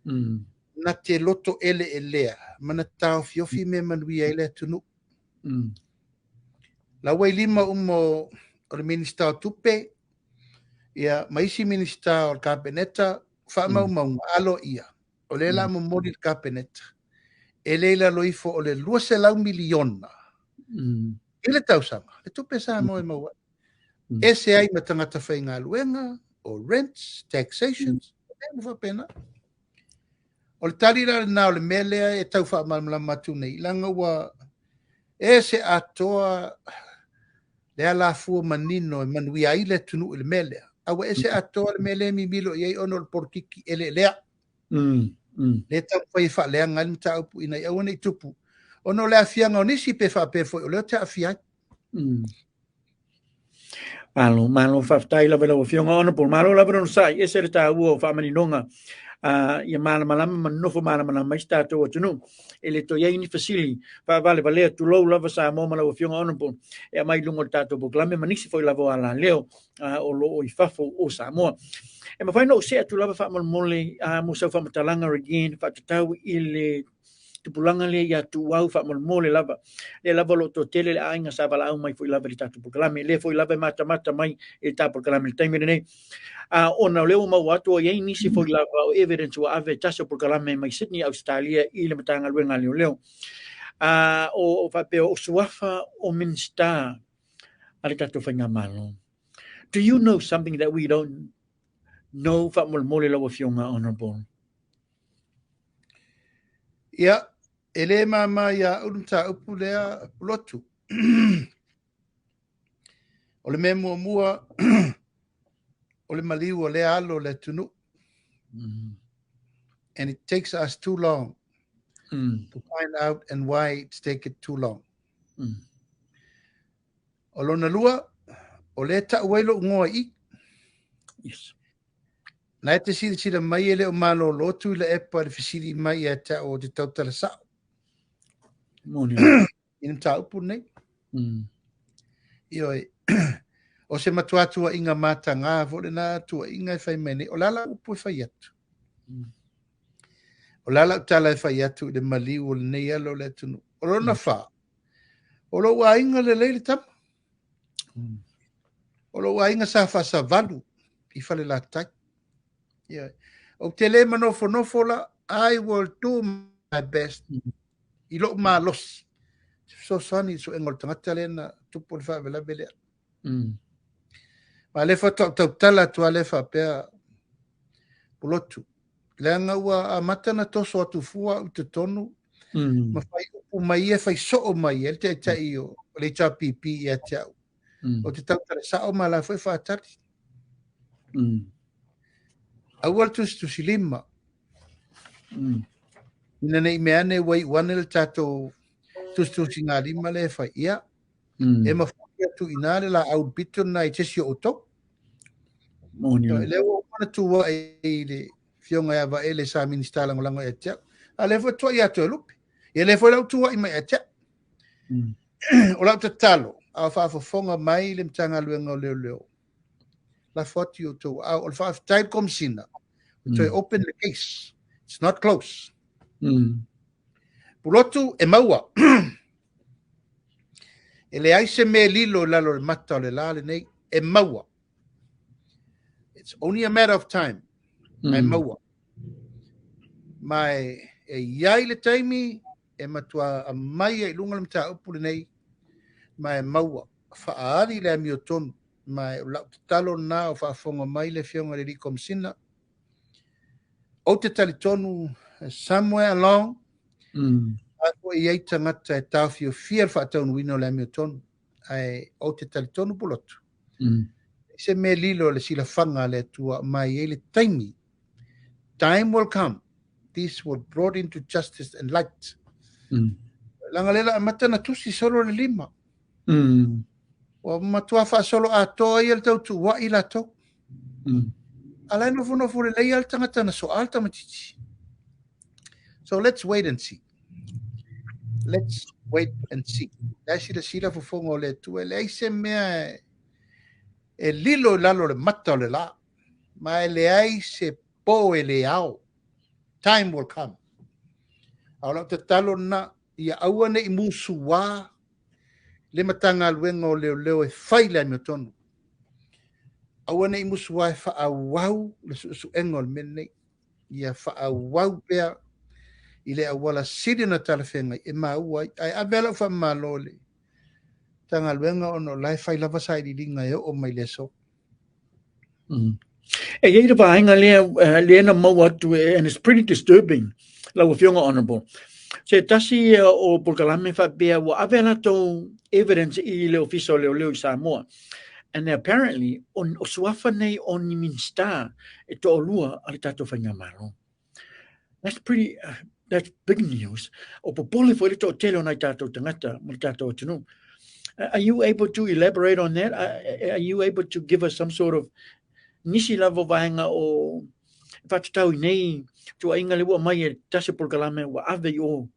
na te loto eleelea ma na taofiofi mea manuia ai le atunuu. La ua i lima uma o le Minisita o Tupe, ia, ma isi Minisita o le Kapeneta, faamaumauga aloaia, o lea la momoli i le Kapeneta, e le i lalo ifo o le $200 miliona i le tausaga, le tupe Samoa e maua ai. Ese ai ma tagata faigaluega, o rents, taxations, mea uma faapena. O le tali la lena o le mea lea e tau faamalamalama atu nei, leaga ua ese atoa le alafua manino e manuia ai le atunuu i le mea lea. A ua ese atoa le mea lea e mimilo i ai ona o le polokiki eleelea. Lea e taumafai e faaleaga ai le mataupu ina ia aua ne i tupu. Ona o le aafiaga o nisi pe faapea foi o lea ou te aafia ai. Malo, malo, faafetai lava i lau Afioga Honourable. Malo lava le onosai, ese le taua o faamaninoga ia malamalama ma nonofo malamalama ai si tatou atunuu. E le toe i ai ni fesili faavalevalea, tulou lava Samoa ma lau Afioga Honourable e aumai i luga o le tatou polokalame ma nisi foi lava o alaleo o lo o i fafo o Samoa. E mafai ona ou see atu lava faamolemole mo sau faamatalaga again faatatau i le tupulaga lea ia Tuuau faamolemole lava. Lea lava o lo o toatele le aiga sa valaau mai foi lava i le tatou polokalame. Lea foi lava e matamata mai i le tatou polokalame i le taimi lenei. Ona o lea ua maua atu o i ai nisi foi lava o evidence ua ave tasi o polokalame mai Sydney, Australia i le Matagaluega a Leoleo. O faapea o suafa o Minisita a le tatou Faigamalo. Do you know something that we don't know faamolemole lau Afioga Honourable? Ia, e le mama ia au le mataupu lea Pulotu. O le mea muamua, o le maliu o lea alo o le atunuu. And it takes us too long to find out and why it's taken too long. O lona lua, o lea tau ai lou igoa i i. Na e te silasila mai e le o malolo Tuilaepa i le fesili mai ia te au o te tautala sao. Moni. I le mataupu lenei. Ioe, o se matua tuuaiga mataga foi lena tuuaiga e fai mai nei. O le a lau upu e fai atu? O le a lau tala e fai atu i le maliu o lenei alo o le atunuu? O lona fa, o lou aiga lelei le tama. O lou aiga sa faasavalu i Falelatai. Ioe. Ou te le manofonofo la, I will do my best i lou malosi. Se fesoasoani i le suega o le tagata lea na tupu le faalavelave lea. Ma lea faatoa ou tautala atu lava lea faapea Pulotu. Leaga ua amata na toso atu fua au i totonu ma fai upu mai ia, fai soo mai ia le taitai o le HRPP ia te au. O te tautala sao ma la foi faatali. Aua le tusitusilima. Ina ne i mea ane ua iu ane le tatou tusitusigalima lea e fai. Ia, e mafai atu i ina le laau i le pito lena i se isi o outou. Moni. Lea ua uma ona tuuai i le Afioga ia Vaele sa Minisita Lagolago ia te au. A lea foi tuuai ia Toelupe. Ia lea foi la ua tuuai mai ia te au. O lau tatalo, a o faafofoga mai le Matagaluega o Leoleo, lafo atu i outou aao. O le faafetai i le Komesina, ua toe open the case. It's not close. Pulotu e maua. E leai se mea lilo i lalo o le mata o le la lenei, e maua. It's only a matter of time. Ae maua. Ma e i ai le taimi e matua aumai ai i luga le mataupu lenei, ma e maua, faaali le amiotonu. Ma o lau tatalo lena o faafofoga mai le Afioga i le Alii Komesina. Ou te talitonu somewhere along, a foi i ai tagata e taofiofia le faataunuuina o le amiotonu, ae ou te talitonu Pulotu. Se mea lilo le silafaga a le Atua, ma e i ai le taimi. Time will come. This will brought into justice and light. Leaga lea la amata na tusi solo le lima. Ua matua faasolo atoa ia le tautuua'i latou. A la e nofonofo lelei lava le tagata na soa le tamaitiiti. So let's wait and see. Let's wait and see. La e silasila fofoga o le Atua, e leai se mea e lilo i lalo o le mata o le la. Ma e leai se po e le ao. Time will come. A o lau tatalo lena, ia aua ne i musuā le Matagaluega o Leoleo e fai le amiotonu. Aua ne i musuā e faaauau le suesuega o le mea lenei. Ia faaauau pea i le auala sili ona talafeagai e maua ai. Ae ave lava lau faamalo i le Matagaluega ona o la e fai lava sailiiliga e oo mai le aso. E i ai le vaega lea, lea na maua atu, and it's pretty disturbing, lau Afioga Honourable. Se tasi o polokalame faapea ua ave a latou evidence i le Ofisa o Leoleo i Samoa. And apparently, o suafa nei o ni Minista e toalua a le tatou Faigamalo. That's pretty, that's big news. O popole foi le toatele o nai tatou tagata ma le tatou atunuu. Are you able to elaborate on that? Are you able to give us some sort of nisi lava vaega o whātatau i nei tuaiga le ua mai e tasi o polokalame ua ave i o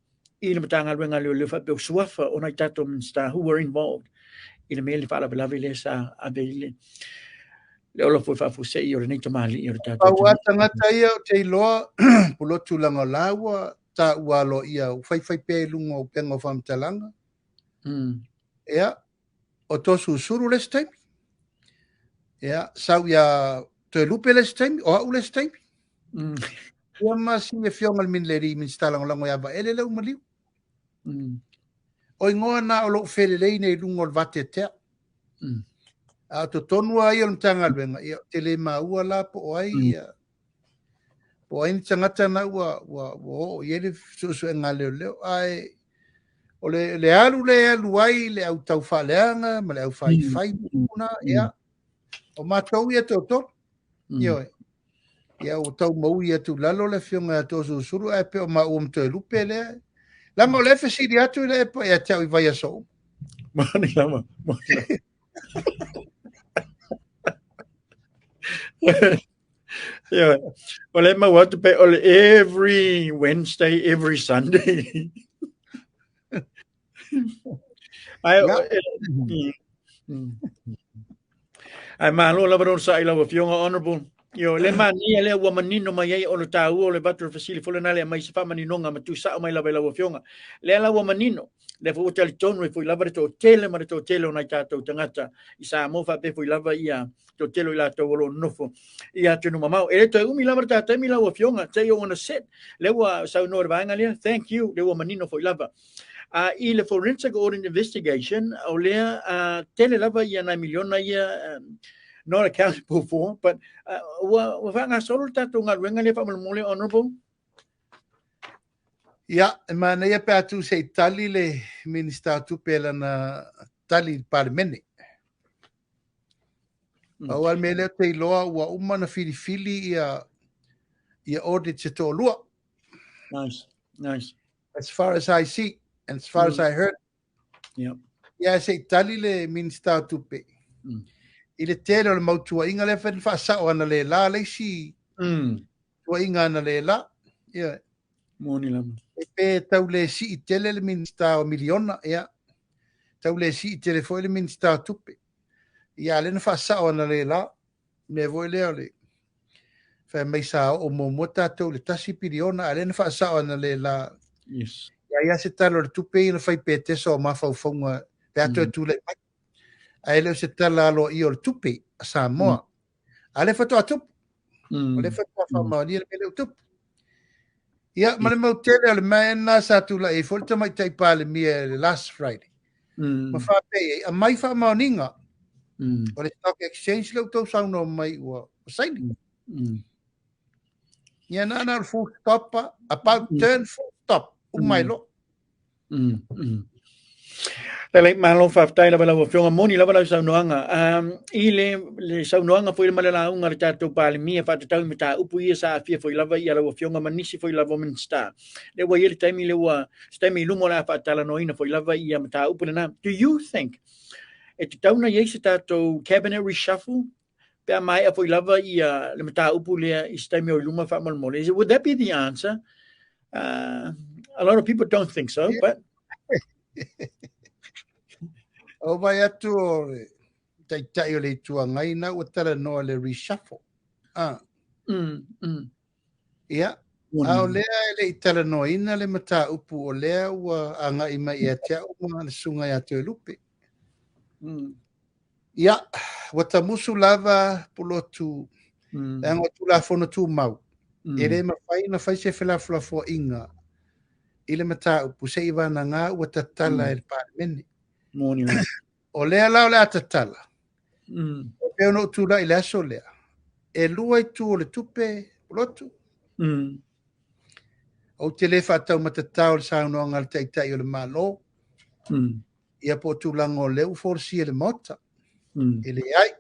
i le Matagaluega a Leoleo faapea o suafa o nai tatou Minista who were involved i le mea le faalavelave lea sa ave i le ola foi faafuasei o lenei tamalii o le tatou Pau a tagata ia ou te iloa Pulotu leaga o la ua taua aloaia ua faifai pea i luga o upega o faamatalaga. Ia, o Toeolesulusulu le isi taimi. Ia, sau ia Toelupe le isi taimi, o au le isi taimi. Ia ma si afioga i le alii Minisita Lagolago ia Vaele lea ua maliu. O igoa na o lo o felelei nei i luga o le vateatea. A o totonu lava ia o le Matagaluega, ia, ou te le maua la po o ai ia, po o ai ni tagata na ua oo i ai le suesuega a leoleo. Ae o le alu lea e alu ai le au taufaaleaga ma le au faifai na, ia, o matou ia toatolu. Ioe. Ia, ua tau maui atu i lalo le afioga ia Toeolesulusulu, ae pei o maua ma Toelupe lea. Leaga o lea e fesili atu i le epa ia te au i vaiaso uma. Moni lava, moni lava. Ioe. O le maua atu pe o le every Wednesday, every Sunday. Ae, Ae malo lava lou onosai i lau Afioga Honourable. Ioe, le manaia lea ua manino mai ai o le taua o le avatu o le fesili foi lena lea aumai se faamaninoga ma tuusao mai lava i lau Afioga. Lea la ua manino, lea foi ua talitonu ai foi lava le toatele ma le toatele o nai tatou tagata i Samoa faapea foi lava ia toatele o i latou o lo o nonofo i atunuu mamao. E le toe umi lava le ta taimi lau Afioga, se i oo ina set, lea ua saunoa i le vaega lea, thank you, lea ua manino foi lava. I le forensic audit investigation, o lea tele lava ia nai miliona ia not accountable for, but ua faagasolo le tatou galuega lea faamolemole, Honourable. Ia, e manaia pe a tuu se i tali le Minista o Tupe lana tali i le Palemene. Pau lava le mea lea ou te iloa ua uma ona filifili ia audits e toalua. Nice, nice. As far as I see and as far as I heard. Ia, se i tali le Minista o Tupe. I le tele o le mau tuuaiga lea fai na faasao ana le la le isi tuuaiga ana le la. Ia. Moni lava. E pe tau le sii tele le Minista o miliona, ia. Tau le sii tele foi le Minista o Tupe. Ia, lea na faasao ana le la. Mea foi lea o le fai mai sa oo muamua tatou i le 1 piliona, a lea na faasao ana le la. Ia, ia se tala o le tupe ia na fai petesa o mafaufauga pe a toe tulai mai. Ae le o se tala aloaia o le tupe a Samoa. A lea faatoa tupu. O lea faatoa faamaonia le mea lea ua tupu. Ia, ma le mau tele o le mea lena sa tulai ai foi le Tamaitai Palemia i le last Friday. Ma faapea i ai, aumai faamaoniga o le stock exchange lea ua outou saunoa mai ua saini. Ia, na o le full stop, about turn full stop, uma ai loa. Lelei, malo faafetai lava lau Afioga, moni lava lau saunoaga. I le saunoaga foi ma le lauga a le tatou Palemia faatatau i mataupu ia sa aafia foi lava ia lau Afioga ma nisi foi lava o Minisita. Lea ua i ai le taimi lea ua, se taimi i luma o le a faatalanoaina foi lava ia mataupu lena. Do you think e tatau ona i ai se tatou cabinet reshuffle pe a maea foi lava ia le mataupu lea i se taimi o i luma faamolemole? Is it, would that be the answer? A lot of people don't think so, but... O vai atu o le taitai o le Itu Agai na ua talanoa le reshuffle. Ah. Ia, a o lea e le i talanoaina le mataupu o lea ua agai mai ia te au ma le susuga ia Toelupe. Ia, ua tamusu lava Pulotu, leaga o Tulafono Tumau, e le mafai ona fai se felafolafoaiga i le mataupu seia vagana ua tatala e le Palemene. Moni lava. O lea la o le a tatala, e pei ona ou tulai i le aso lea, e lua itu o le tupe, Pulotu. Ou te le faataumatatao i le saunoaga a le Taitai o le Malo, ia po o tulaga o lea ua folasia i le Maota. E leai.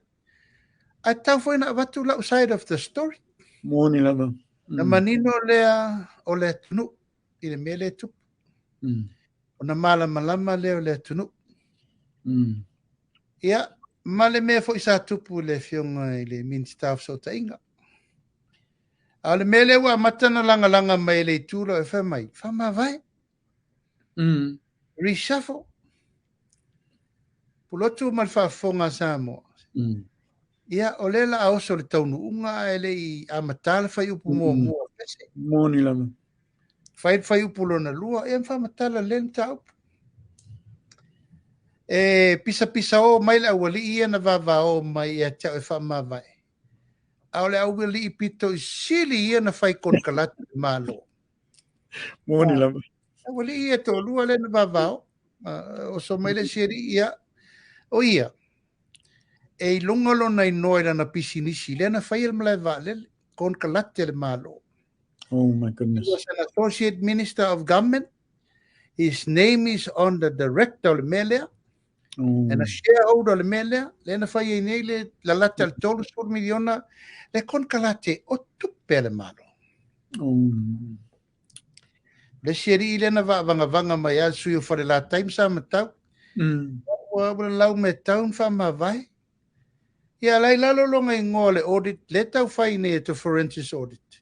Ae tatau foi ona avatu lau side of the story. Moni lava. Na manino lea o le atunuu i le mea lea e tupu. Ona malamalama lea o le atunuu. Ia, ma le mea foi sa tupu i le Afioga i le Minisita o Fesootaiga. A o le mea lea ua amata ona lagalaga mai e le itu lea e fai mai, faamavae. Reshuffle. Pulotu ma le faafofoga a Samoa. Ia, o lea la a oso le taunuuga ae le i amata le fuaiupu muamua o le pese. Moni lava. Fai le fuaiupu lona lua, ia ma faamatala lelei le mataupu. E pisapisa o mai le aualii ia na vavao mai ia te au e faamavae. A o le aualii pito i sili ia na fai konekarate i le Malo. Moni lava. Aualii ia toalua lea na vavao. Oso mai le isi alii ia. O ia, e i luga lona igoa i lana pisinisi, lea na faia le malae vaalele, konekarate a le Malo. Oh my goodness. He was an associate minister of government. His name is on the director o le mea lea. And a shareholder o le mea lea. Lea na fai ai nei le lalata le 30 miliona. Le konekarate o tupe a le Malo. Le isi alii lea na vaavagavaga mai a le sui o Falelatai ma Samatau. Ua lalau me tau na faamavae. Ia lai lalo lona igoa o le audit, le tau fai nei e te forensic audit.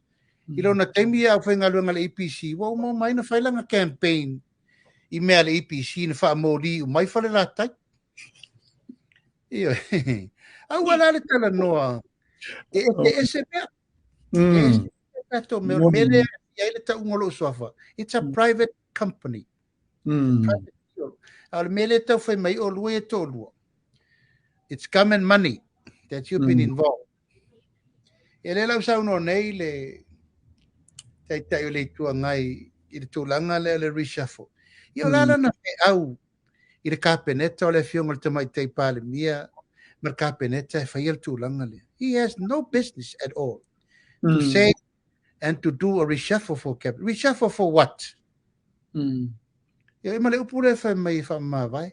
I lona taimi ia au faigaluega le EPC, ua uma uma ai na fai lana campaign i mea le EPC na faamoli umai Falelatai. Ioe. Aua la le talanoa. E ese mea. E ese tatou mea. O le mea lea e ai le tauga o lou suafa. It's a private company. Private deal. A o le mea lea tau fai mai o lua ia toalua. It's government money that you've been involved. E le lau saunoa nei le taitai o le Itu Agai i le tulaga lea o le reshuffle. Ia o le a lana feau i le Kapeneta o le Afioga i le Tamaitai Palemia ma le Kapeneta e faia le tulaga lea. He has no business at all to say and to do a reshuffle for cabinet. Reshuffle for what? Ia ma le upu lea e fai mai e faamavae.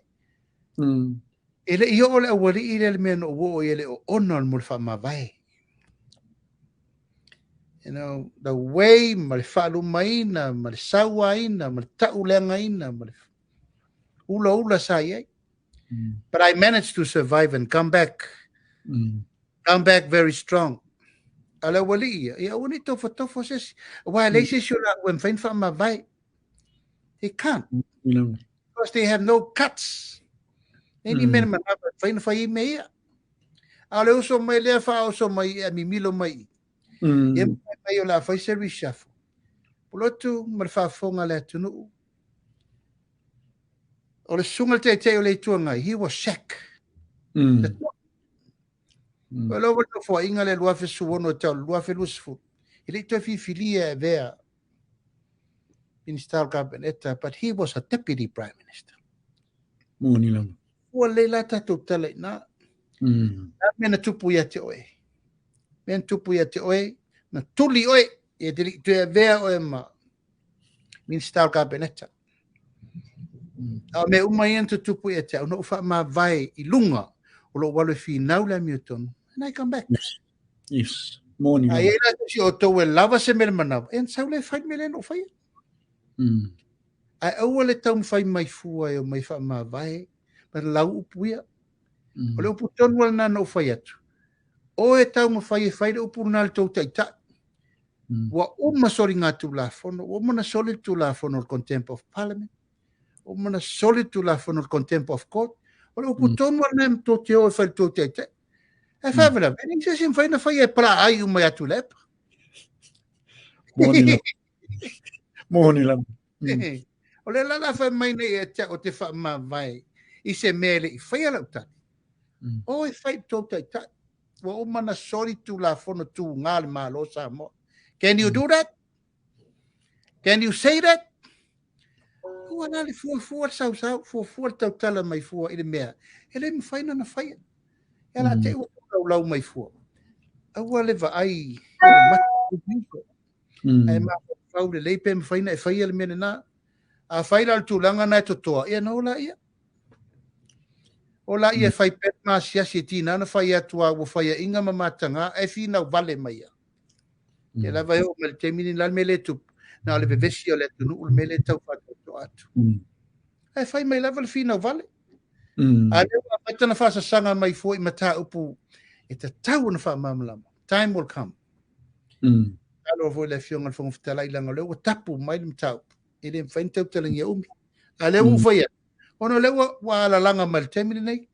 E le i oo le aualii lea le mea na ou oo i ai le oona o le mo le faamavae. You know, the way ma le faalumaina, ma le sauaina, ma le tauleagaina, ma le ulaula sa i ai. But I managed to survive and come back. Come back very strong. A le aualii ia, ia aua ne i tofotofo se isi. Aua e leai se isi o laua e mafai ona faamavae. They can't. Because they have no guts. Nei ni mea manawa e mafai ona fai ai mea ia. A o le oso mai lea faaoso mai e mimilo mai i. Ia mai mai o le a fai se reshuffle. Pulotu ma le faafofoga a le atunuu. O le susuga i le Taitai o le Itu Agai, he was sacked. The top. O le ua nofoaiga le 2016 e tau le 2020, e le i toe filifilia e avea Minista o le Kapeneta, but he was a deputy prime minister. Moni lava. Ua lelei la tatou tala i ina. A mea na tupu ia te oe? Mea na tupu ia te oe, na tuli oe, e te le i toe avea oe ma Minista o le Kapeneta. A o mea uma ia na tutupu ia te au, na ou faamavae i luga o lou alu e finau le amiotonu. And I come back. Yes. Yes. Moni. A i ai la se isi o outou e lava se mea i le manawa, e sau lea e fai le mea lea na ou faia. Ae aua le taumafai mai fua e omai faamavae, ma lau upu ia. O le upu tonu lava lena na ou fai atu. Oe taumafai e fai le upu lena i le tou taitai. Ua uma soligatulafono, ua uma ona soli le tulafono o le Contempt of Parliament, ua uma ona soli le tulafono o le Contempt of Court. O le upu tonu lava lena e tou te o e fai i le tou taitai. Ae faalavelave, e leai se isi e mafai ona faia e palaai uma ia Tuilaepa. Moni lava. Moni lava. O le la la fai mai nei ia te au ou te faamavae i se mea e le i faia lau tali. O e fai i le tou taitai. Ua uma ona soli Tulafono Tuga a le Malo o Samoa. Can you do that? Can you say that? Ua la le fuafua le sausau, fuafua le tautala mai fua i le mea e le mafai ona faia. Ia la te i ua laulau mai fua. Aua le vaai i le mata. Ae mafaufau lelei pe mafai ona e faia le mea lena. Afai la o le tulaga na e totoa, ia na o laia. O laia e fai pea le maasiasi e tiga ona fai atu a ua faiaina ma mataga ae finau vale mai ia. Ia lava e oo mai le taimi ni la le mea le tupu, na o le vevesi o le atunuu le mea le tau faatoatoa atu. Ae fai mai lava le finau vale. A lea ua amata ona faasasaga mai fua i mataupu e tatau ona faamalamalama. Time will come. Tatalo foi le Afioga i le Fofoga Fetalai leaga o lea ua tapu mai le mataupu. E le mafai ona tautalagia umi. A lea ua ou fai atu, ona o lea ua, ua alalaga mai le taimi lenei.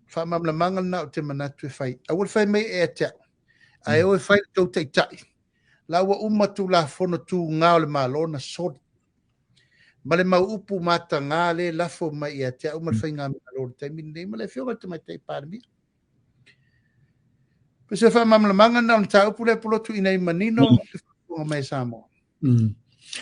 Faamalamalamaga lena ou te manatu e fai. Aua le fai mai e te au. Ae o e fai le tou taitai. La ua uma Tulafono Tuga o le Malo na soli. Ma le mau upu mataga lea e lafo mai ia te au ma le Faigamalo i le taimi lenei ma le Afioga i le Tamaitai Palemia. O se faamalamalamaga lena o le mataupu lea Pulotu ina ia manino le faafofoga mai a Samoa.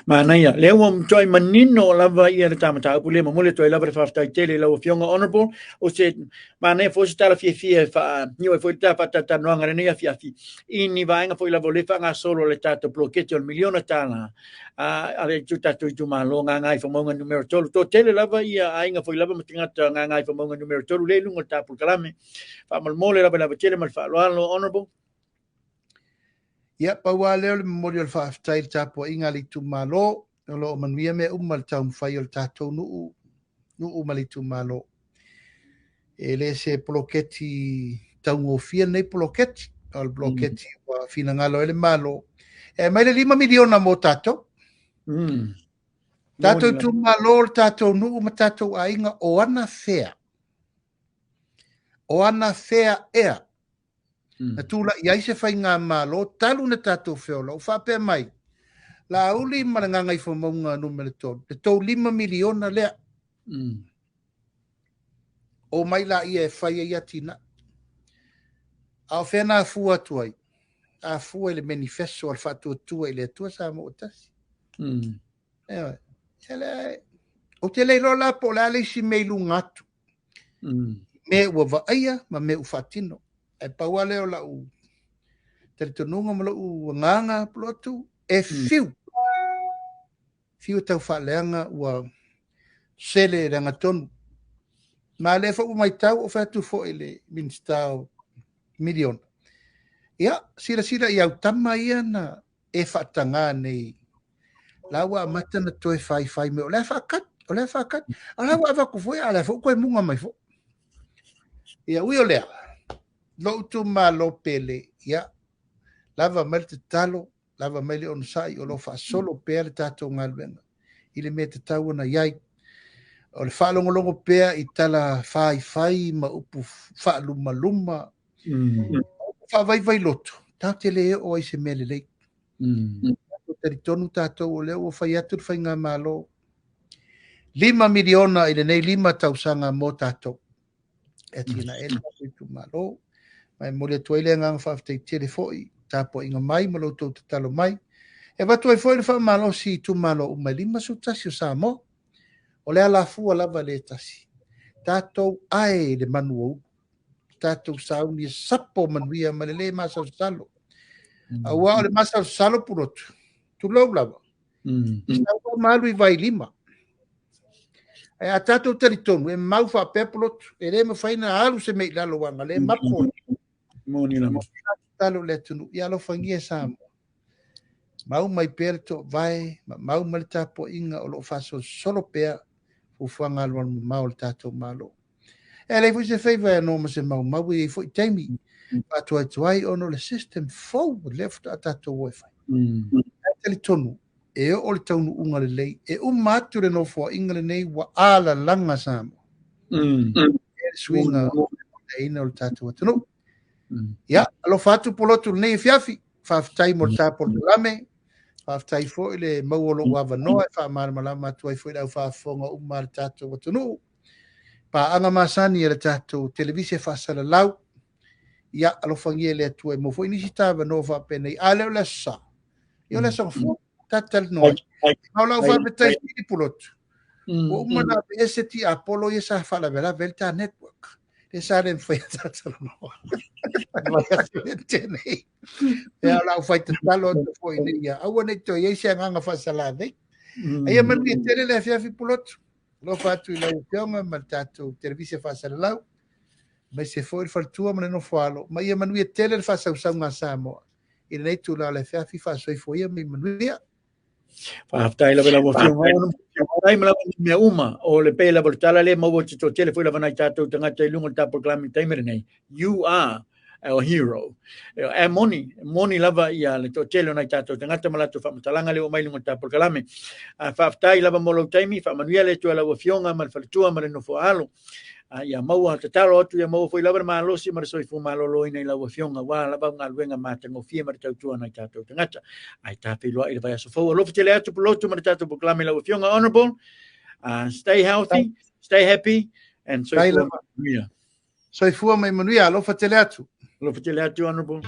Manaia, lea ua matuai manino lava ia le ta mataupu lea, momoli atu ai lava le faafetai tele i lau Afioga Honourable. O se manaia foi se tala fiafia e faaniu ai foi le ta faatalatalanoaga i lenei afiafi i ni vaega foi lava o lea e faagasolo le tatou poloketi o le miliona tala a le tatou itumalo Gagaifomauga numera 3. Toatele lava ia aiga foi lava ma tagata Gagaifomauga numera 3 lea i luga o le ta polokalame. Faamolemole lava i le ava tele ma le faaaloalo Honourable. Ia, pau lava lea o le momoli o le faafetai i le tapuaiga a le itumalo, o lo o manuia mea uma i le taumafai o le tatou nuu, nuu ma le itumalo. E le se poloketi taugofie lenei poloketi, o le poloketi ua finagalo ai le Malo e aumai le $5 miliona mo tatou. Tatou itumalo, le tatou nuu ma tatou aiga, o ana fea? O ana fea ea? Na tulai ai se faigamalo talu na tatou feola, ua faapea mai, Laauli ma le Gagaifomauga numera 3, le tou $5 miliona lea. Omai laia e fai ai atinae. A o fea na afua atu ai? Afua i le manifesto a le Faatuatua i le Atua Samoa ua Tasi. Ioe. Ia lea, ou te le iloa la po o le a le isi mea i luga atu. Mea ua vaaia ma mea ua faatino. Ae pau lava lea o lau talitonuga ma lou agaga Pulotu, e fiu. Fiu e tau faaleaga ua sele le agatonu. Ma lea foi ua matau, ou fai atu foi i le Minisita o miliona. Ia, silasila i au tama ia na e faatagā nei. La ua amata na toe faifai mai, o le a faakati, o le a faakati. A la ua avatu foi, a o lea foi ua toe muga mai foi. Ia, ui o lea, lou itumalo pele, ia, lava mai le tatalo, lava mai le onosai, o lo o faasolo pea le tatou galuega i le mea e tatau ona i ai. O le faalogologo pea i tala faifai ma upu faalumaluma, upu faavaivai loto, tatou te le oo ai i se mea lelei. Tatou talitonu tatou o lea ua fai atu le faigamalo $5 miliona i lenei 5 tausaga mo tatou. E atinae le tatou itumalo. Ma e momoli atu ai le agaga faafetai tele foi i le tapuaiga mai ma lo outou tatalo mai. E avatu ai foi le faamalosi i itumalo uma e 51 o Samoa. O le alafua lava lea e tasi. Tatou ae i le manu o ulu. Tatou sauni e sapo manuia ma le le masalosalo. Aua o le masalosalo pulotu, tulou lava. Sau ma alu i vailima. Ae a tatou talitonu, e mau faapea pulotu. E le mafai na alu se mea i lalo aua le mapo. Moni lava. Tatalo le atunuu, ia alofagia Samoa. Mau mai pea le toovae, ma mau mai le tapuaiga o lo o faasolosolo pea fuafuaga alualumamao a le tatou Malo. E leai foi se faiva e noa ma se maumau e i ai foi taimi faatuaituai ona o le system fou lea faatoa tatou o e fai. Ae talitonu, e oo le taunuuga lelei, e uma atu le nofoaiga lenei ua alalaga Samoa. E le suiga o le o le tatou atunuu. Ia, alofa atu Pulotu i lenei afiafi. Faafetai mo le tapololame. Faafetai foi le maua o lou avanoa e faamalamalama atu ai foi le au faafofoga uma a le tatou atunuu. Paaga masani a le tatou televise faasalalau. Ia, alofagia e le Atua e maua foi nisi tavanoa faapenei. A lea o le aso Sa. Ia o le aso Gafua. Tatalanoa ai. Ma o lau faafetai sili Pulotu. Ua uma ona aveese tiapolo ia sa faalavelave ai le ta network. Lea sa le mafai ona talatalanoa. Vai atu le tenei. Ia o lau fai tatalo atu foi ina ia aua ne i toe i ai se agaga faasalavei. Aia manuia tele le afiafi Pulotu. Alofa atu i lau Afioga ma le tatou televise faasalalau, aemaise foi le faletua ma le nofoalo, ma ia manuia tele le faasausauga a Samoa i lenei itula o le afiafi. Faasoifua ia ma ia manuia. Faafetai lava i lau Afioga. Faafetai ma lau mea uma o le pei lava o le tala lea maua te toatele foi lava nai tatou tagata i luga o le tatou polokalame i le taimi lenei. You are our hero. E moni, moni lava ia le toatele o nai tatou tagata ma latou faamatalaga lea ua mai i luga o le tatou polokalame. Faafetai lava mo lou taimi, faamanuia le Atua i lau Afioga ma le faletua ma le nofo a alo. Ia maua, tatalo atu ia maua foi lava le malosi ma le soifua maloloina i lau Afioga aua lava au galuega matagofie ma le tautua a nai tatou tagata. Ae ta feiloai i le vaiaso fou. Alofa tele atu Pulotu ma le tatou polokalame i lau Afioga Honorable. Stay healthy, stay happy and soifua manuia. Soifua ma ia manuia, alofa tele atu. Alofa tele atu, Honorable.